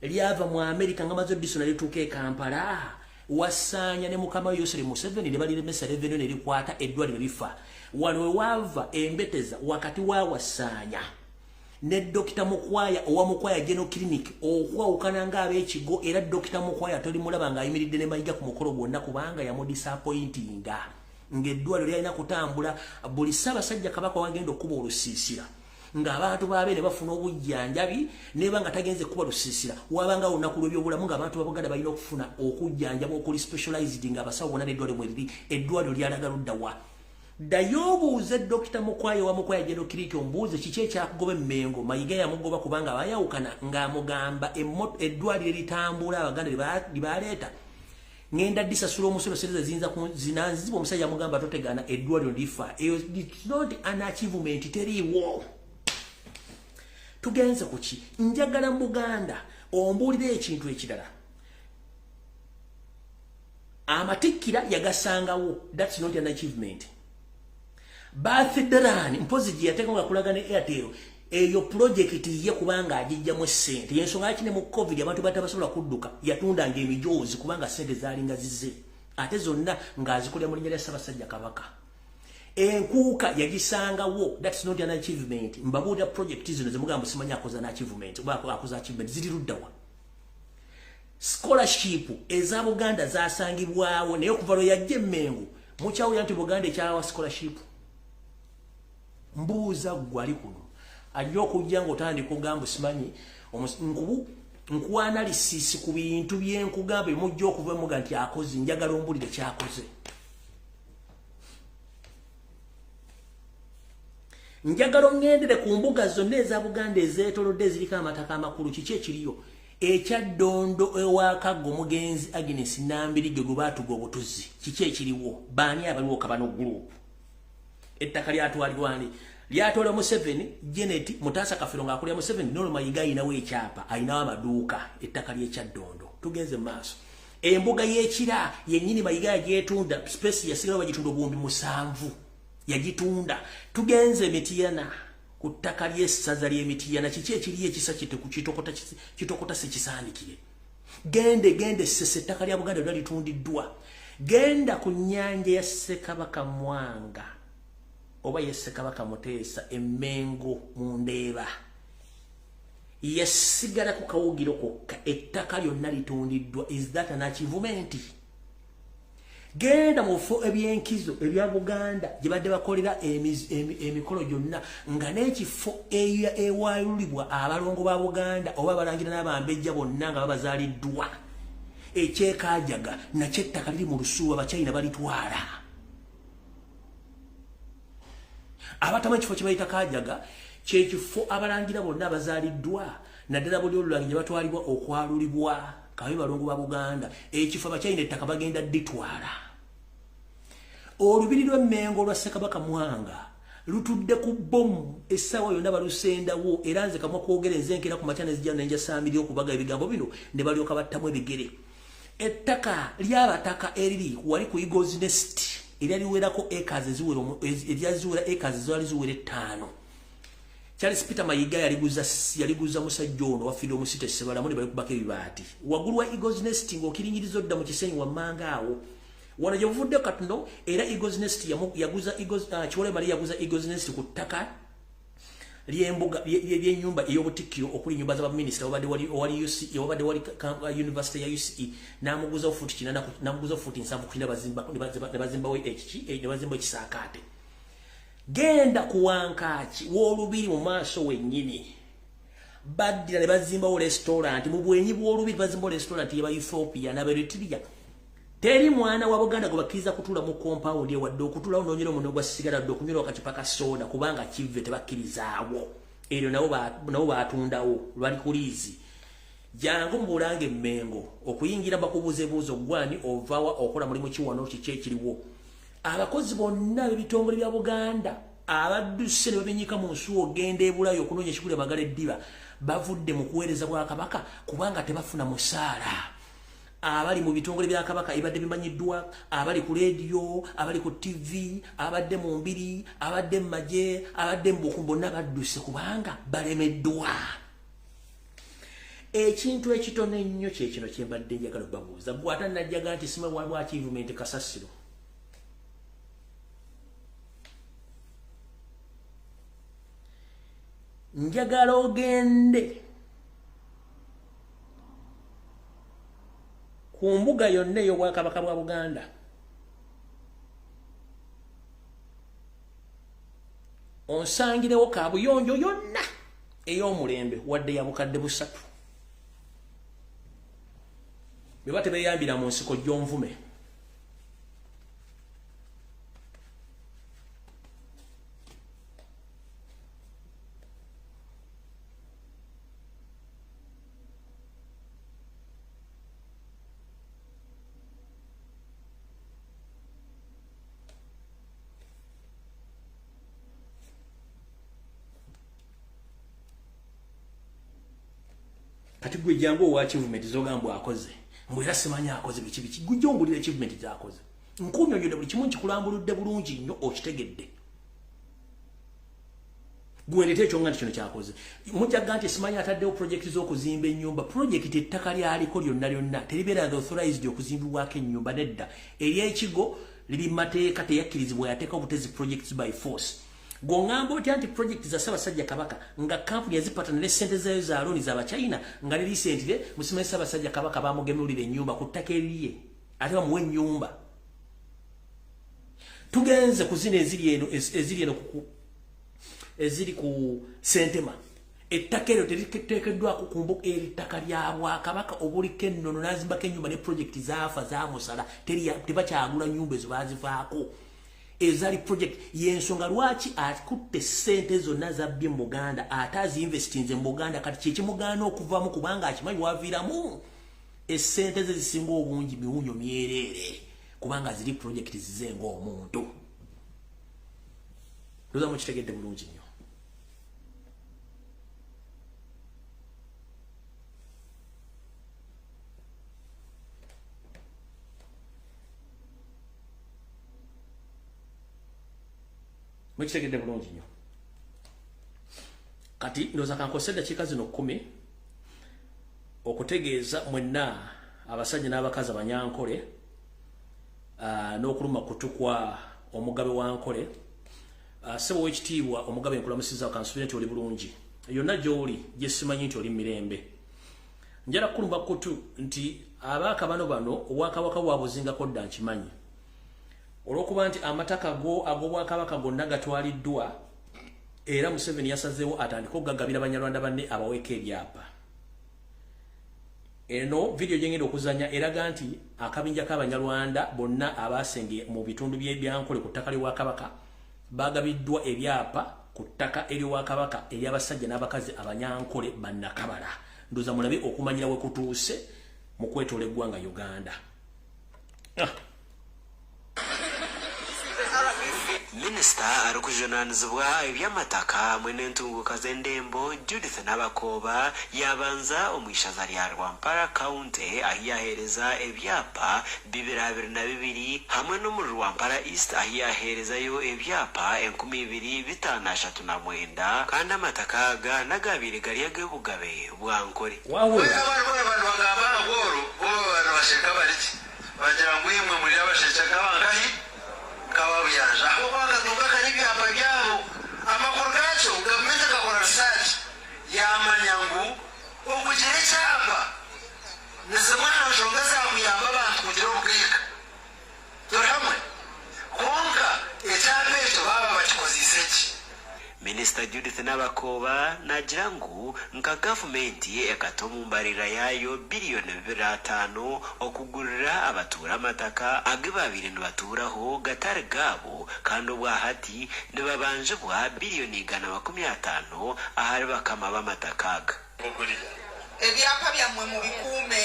lyava mu Amerika nga maze oddiso ne lituuka e Kampala. Wasanya ne mukama we Yoweri Museveni ne baliremesa revenue ne likwata eddwaliro lifa. Wano we waava embeteza wakati wa Wasanya ne Dokita Mukwaya owa Mukwaya General Clinic okwawukana ng'ab'ekigo, era Dokita Mukwaya tolimulaba ng'ayimiridde ne Mayiga ku mukolo gwonna kubanga yamudisappointinga ng'eddwaliro lyalina kutambula buli Ssaabasajja Kabaka wagenda okuba olusiisira ng'abantu baabe ne bafuna obujjanjabi, neba nga tagenze kuba lusiisira wabanga olunaku lw'ebyobulamu ng'abantu ba Buganda balina okufuna okujjanjaba okuli specialized ng'abasawo bonna n'eddwaliro mwe liri. Eddwaliro lyalaga ludda wa? Ddayo obuuze Dokita Mukwaya wa Mukwaya General Clinic, omubuuze kiki ekyakugoba Emmengo. Mayiga yamugoba kubanga bayawukana ng'amugamba eddwaliro eritambula Abaganda lye baleeta ngenda disasula omusolo sente ziyinza zinanzibwa. Omusajja amugamba totegana eddwaliro lifa. Eyo it's not an achievement, teriiwo. Tugenze ku ki? Njagala mu Buganda ombuulire ekintu ekirala. Amatikkira yagasangawo, that's not an achievement. Birthday mpozi gye yateeka nga kulaga ne Airtel, eyo project ye kubanga agijjamu essente. Yensonga lwaki ne mu COVID abantu batabasobola kudduka yatundanga emijoozi kubanga ssente zaalinga zize ate zonna ng'azikolera mu linnya lya Ssaabasajja Kabaka. Enkuuka yagisangawo, that's not an achievement. Mbabuulira project zino zemugamba simanyi akoza n'achievement oba akoza achievement ziri luddawa? Scholarship eza Buganda zasangibwawo naye okuva lwe yajja Emmengo mukyawulira nti Buganda ekyawa scholarship. Mbuuza ggwe ali kuno ajja okujja ng'otandika ogamba simanyi nkuwa analysis ku bintu byenkugamba emujja okuva emuga nti akoze, njagala ombulire kyakoze. Njagala oŋŋendere ku mbuga zonna eza Buganda ezeetolodde eziriko amataka amakulu, kiki ekiriyo? Ekyaddondo ewakaggo omugenzi Agnes Nambirige gwe baatuga obutuzi, kiki ekiriwo? Baani abaliwo Kabano Group? Ettaka lyatwalibwa ani? Lyatwala Museveni, Janet Mutasa Kafiro ng'akulira Museveni, Nono Mayiga ayinawo ekyapa, ayinawo amaduuka, ettaka ly'ekyaddondo. Tugenze mu maaso. Embuga y'ekira yennyini Mayiga yagyetunda, space yasigala bagitunda 7,000 yagitunda. Tugenze Mityana ku ttaka ly'essaza ly'Emityana, kiki ekiriyo ekisa kitokota sekisaanikire? Gende Ssese, ettaka lya Buganda lyonna litundiddwa. Genda ku nnyanja ya Ssekabaka Mwanga oba ye Ssekabaka Muteesa Emmengo mu Ndeeba, yasigala ku kawugiro kokka, ettaka lyonna litundiddwa. Is that an achievement? Genda mu bifo ebyenkizo ebya Buganda gye badde bakolera emikolo gyonna, nga n'ekifo ewayulibwa abalongo ba Buganda oba abalangira n'abambejja bonna nga babazaaliddwa, ekyekaajaga nakyo ettaka liri mu lusuuba, Abachina balitwala. Abatama ekifo kye bayita Kajaga kyekifo abalangira bonna abazaaliddwa naddala buli olulangi gye batwalibwa okwalulibwa kabe balongo ba Buganda, ekifo Abachina ettaka bagenda dditwala. Olubiri lw'Emmengo olwa Ssekabaka Mwanga lutudde ku bbomu, essaawa yonna balusendawo, era nze kamwa kwogera nze nkeera ku makya nezijja nenjasaamirira okubaga ebigambo bino ne balyoka battamu ebigere. Ettaka ly'abataka eriri wali ku Eagles Nest eryaliwerako acres eryaziwera acres zaali ziwera 5. Charles Peter Mayiga yaliguza musajja ono wa Freedom City Ssebalamu ne balikubako ebibaati waggulu wa Eagles Nest ng'okiringiriza odda mu kisenyi wammanga awo. Wano gye buvudde katono era Eagles Nest yaguza Kiwole Maria yaguza Eagles Nest ku ttaka ly'embuga ly'ennyumba ey'obutikkiro okuli ennyumba z'abaminisita wabadde wali UCE wabadde wali University ya UCE, n'amuguza fuuti 8 n'amuguza fuuti 7 ku ne bazimbawo ekiki ne bazimbawo ekisaakaate. Genda ku Wankaaki w'olubiri mu maaso wennyini baddira ne bazimbawo restaurant mu bwenyi bw'olubiri, bazimbawo restaurant y'aba Ethiopia n'Aberitria. Teri mwana wa Buganda gwe bakkiriza kutuula mu compound ewadde okutuulawo n'onywera omunwe gwa sigala wadde okunywera akacupa ka soda, kubanga kive tebakkirizaawo. Eryo nabo baatundawo lwali ku liizi. Jangu mu Bulange Mmengo okuyingira bakubuuza ebibuuzo, gwani ovawa, okola mulimu ki wano, kiki ekiriwo. Abakozi bonna b'ebitongole bya Buganda abadduse ne babinyika mu nsuwa ogenda e Bulaaya okunoonya ekigula amagala eddiba bavudde mu kuweereza bwa Kabaka kubanga tebafuna musaala. Abali mu bitongole bya Kabaka ebadde bimanyiddwa, abali ku leediyo, abali ku TV, abadde mu mbiri, abadde mu magye, abadde mu bukumu, bonna badduse kubanga balemeddwa. Ekintu ekitono ennyo kye kino kye mbadde njagala okubabuuza. Ggwe ate najjaga nti simanyi waliwo achievement kasasiro. Njagala ogende ku mbuga yonna ey'Obwakabaka bwa Buganda onsangirewo kaabuyonjo yonna ey'omulembe wadde ya bukadde 3. Bwe batebeyambira mu nsiko gy'onvume. Kati gwe jangu owa achievement zogamba akoze, mbu era simanyi akoze biki biki, gujja ombulira achievement z'akoze. Nkunyonyodde buli kimu nkikulambuludde bulungi nnyo okitegedde. Gwe leeta ekyo nga nti kino kyakoze. Mujjaga nti simanyi ataddewo project z'okuzimba ennyumba. Project ettaka lyaliko lyonna lyonna teribeera authorized okuzimbibwako ennyumba nedda. Ery'ekigo liri mu mateeka, teyakkirizibwa, yateeka obutezi projects by force. Gongamba otya nti project za Ssaabasajja Kabaka nga kampuni yazipata ne sente zayo za loan za Abachina nga ne recently musimanyi Ssaabasajja Kabaka bamugemulira ennyumba ku ttaka eriye ate bamuwa ennyumba. Tugenze ku zino eziri eno eziri ku Sentema. Ettaka eryo teriteekeddwako ku mbuga ettaka lya Bwakabaka obuliko ennono n'azimbako ennyumba ne project zaafa zaamusala tebakyagula nnyumba ezo baazivaako. Ezali project y'ensonga lwaki akutte ssente zonna zabbye mu Buganda ate azinvestinze mu Buganda kati kyekimugaana okuvamu kubanga akimanyi waviiramu essente ze zisinga obungi miwunyo myereere kubanga ziri project zize ng'omuntu. Ndowooza mukitegedde bulungi nnyo. Mukitegedde bulungi nnyo. Kati ndowooza kankozese eddakiika zino 10 okutegeeza mwenna abasajja n'abakazi abanyankole n'okuluma kutu kwa omugabe wa Nkole. Ssebo ow'ekitiibwa omugabe nkulamusizza kansuubire nti oli bulungi. Yonna gy'oli gye simanyi nti oli mirembe. Njala kulumba kutu nti abaaka bano obwakabaka bwabuzingako dda nkimanyi. Olw'okuba nti amataka go ag'obwakabaka gonna gatwaliddwa era Museveni yasazeewo atandike okugagabira Banyarwanda banne abaweeko ebyapa. Eno vidiyo gye ngenda okuzannya eraga nti akabinja k'Abanyarwanda bonna abaasenge mu bitundu by'Ebyankole ku ttaka ly'Obwakabaka bagabiddwa ebyapa ku ttaka ery'Obwakabaka ery'abasajja n'abakazi Abanyankole bannakabala. Ndowooza mulabe okumanyira we kutuuse mu kwetoola eggwanga Uganda. Minisita arikujunaanizibwa eby'amataka hamwe n'entunguka z'endembo Judith Nabakoba yabanza omu ishaza rya Rwampara County ahi yaheereza ebyapa 222 hamwe n'omuri Rwampara East ahi yaheerezayo ebyapa 2539 kandi amataka aga n'agabiire gari ag'obugabe bwa Nkore. Bagira ngu imwe muri abasheshe kabangahi kababuyanja aho bakatunga kari byapa byabo amakuru gacyo gavumenti akakora research yamanya ngu okugira ekyapa nizimwe aha nshonga zakuyamba abantu kugira obwika turi hamwe konka ekyapa ekyo baba bakikozise ki. Minisita Judith Nabakoba nagira ngu nka gavumenti ekata omu mbarira yayo biliyoni 2.5 okugurira abatuura amataka age babire nibatuuraho gatari gaabo kandi obwahati nibabanjibwa biliyoni 150 ahari bakama b'amataka aga. Ebyapa byammwe mubikuume,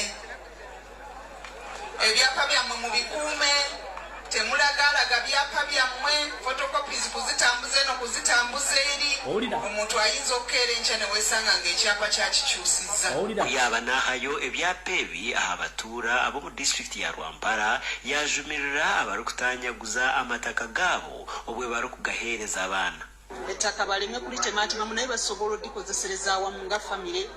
ebyapa byammwe mubikuume, temulagalaga byapa byammwe, photocopies kuzitambuza eno kuzitambuza eri. Omuntu ayinza okukeera enkya ne weesanga ng'ekyapa kyakikyusizza. Yaba n'ahayo ebyapa ebi aha batuura ab'omu disitulikiti ya Rwampara yajumirira abarikutanyaguza amataka gaabo obwe barikugaheereza abaana. Ettaka baleme kulitematemamu naye basobola odikozesereza awamu nga famire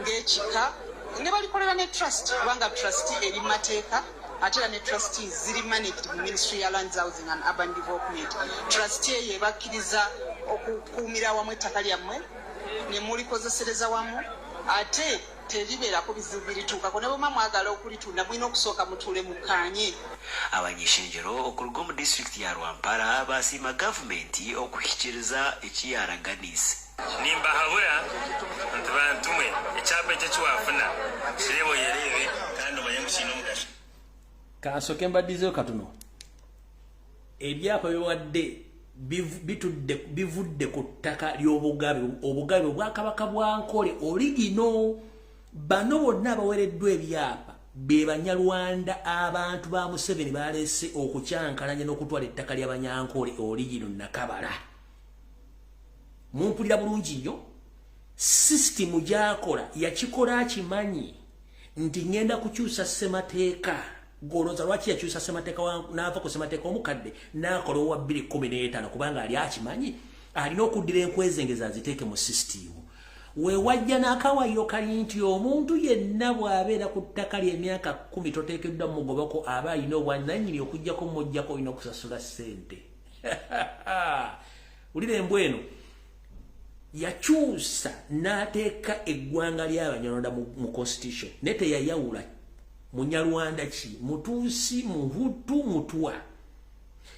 ng'ekika ne balikolera ne trust kubanga trust eri mu mateeka ate era ne trustees ziri managed mu Ministry ya Lands, Housing and Urban Development. Trustee eyo ebakkiriza okukuumira awamu ettaka lyammwe ne mulikozesereza wamu ate teribeerako bizibu birituukako ne bwema mwagala okulitunda mulina okusooka mutuule mukkaanye. Abanyishenjero okuruga omu disitulikiti ya Rwampara basiima gavumenti okuhikiriza ekiyaraganiise. Nimbahabura nti bantumwe ekyapa ekyo ekiwafuna kirebe oyereebe kandi omanye ngu kiine omugasho. Kansooke mbaddizeeyo katono. Ebyapa biwadde bivudde ku ttaka ly'obugabe obugabe obwakabaka bwa Nkole oligino. Bano bonna abaweereddwa ebyapa be Banyarwanda abantu ba Museveni baleese okukyankalanya n'okutwala ettaka ly'Abanyankole oligino Nakabala. Mumpulira bulungi nnyo. Sisitimu gy'akola yakikola akimanyi nti ngenda kukyusa ssemateeka. Golooza lwaki yakyusa ssemateeka n'ava ku ssemateeka omukadde n'akola owa 2015 kubanga ali akimanyi alina okuddira enkwezengeza aziteeke mu sisitimu. Weewajja n'akawaayiro kali nti omuntu yenna bw'abeera ku ttaka ly'emyaka 10 toteekeddwa mugobako aba alina obwannannyini okuggyako muggyako olina okusasula ssente. Ulira embwa eno yakyusa n'ateeka eggwanga ly'Abanyarwanda mu constitution, naye teyayawula Munyarwanda ki, Mutuusi, Muhutu, Mutwa,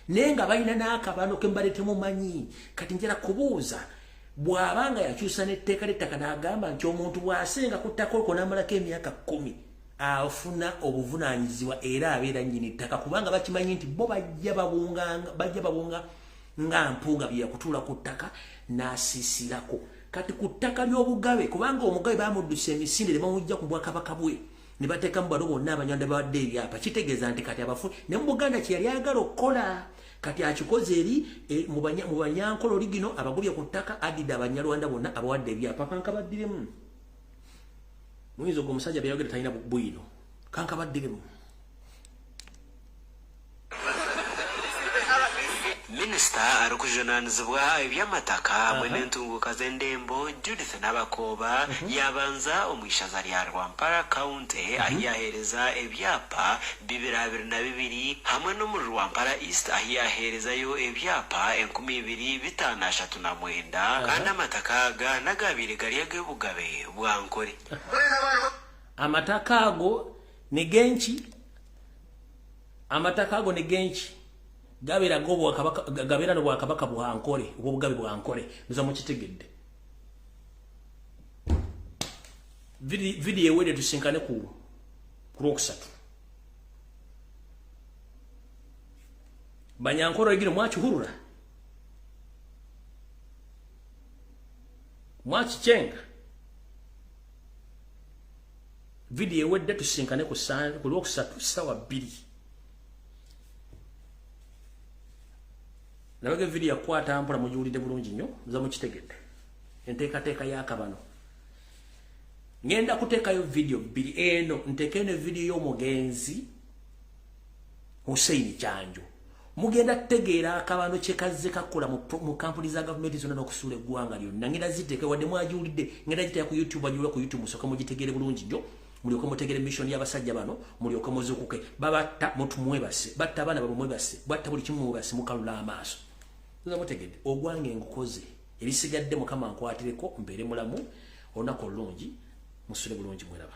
naye nga balina n'akabano ke mbadde temumanyi. Kati njala kubuuza, bw'abanga yakyusa n'etteeka ly'ettaka n'agamba nti omuntu bw'asenga ku ttaka okwo n'amalako emyaka 10 afuna obuvunaanyizibwa era abeera nnyini ttaka, kubanga bakimanyi nti bo bajja babunga nga mpunga bye yakutuula ku ttaka n'asiisirako. Kati ku ttaka ly'obugabe, kubanga omugabe bamuddusa emisinde ne bamujja ku bwakabaka bwe ne bateekamu bano bonna Abanyarwanda bawadde ebyapa, kitegeeza nti kati abafu ne mu Buganda kye yali ayagala okukola kati akikoze eri mu Banyankole oligino abagobye ku ttaka, addidde Abanyarwanda bonna abawadde ebyapa. Kankabaddiremu muyinza ogwo omusajja byayogera talina bwino. Kankabaddiremu. Minisita arikujunaanizibwa eby'amataka hamwe n'entunguka z'endembo Judith Nabakooba yabanza omu ishaza rya Rwampara County ahi yaheereza ebyapa 222 hamwe n'omuri Rwampara East ahi yaheerezayo ebyapa 2539 kandi amataka aga n'agabiire gari ag'obugabe bwa Nkore. Amataka ago ni genki? Amataka ago ni genki? Gabeera gabeera n'obwakabaka bwa Nkore, obw'obugabe bwa Nkore. Muza mukitegedde. Vidiyo ewedde tusinkane ku Lwokusatu. Banyankole egino mwakihurura, mwakichenga. Vidiyo ewedde tusinkane ku Lwokusatu ssaawa 2. Nabage vidiyo yakwata mpola mugiwulidde bulungi nnyo, muza mukitegedde. Enteekateeka y'akabano. Ngenda kuteekayo vidiyo 2 eno, nteeke eno vidiyo y'omugenzi Hussein Kyanjo. Mugenda kutegeera akabano kye kazze kakola mu kampuni za gavumenti zonna n'okusuula eggwanga lyonna. Ngenda ziteeke wadde mwagiwulidde, ngenda giteeka ku YouTube, bagiwulira ku YouTube musooke mugitegeere bulungi nnyo. Mulyoke mutegere mission y'abasajja bano, mulyoke muzuukuke. Babatta muntu mwebase, batta abaana baabwe mwebase, batta buli kimu mwebase, mukalula amaaso. Nza mutegedde ogwange ngukoze, ebisigadde Mukama nkwatireko mbeere mulamu, olunaku olulungi, musule bulungi mweraba.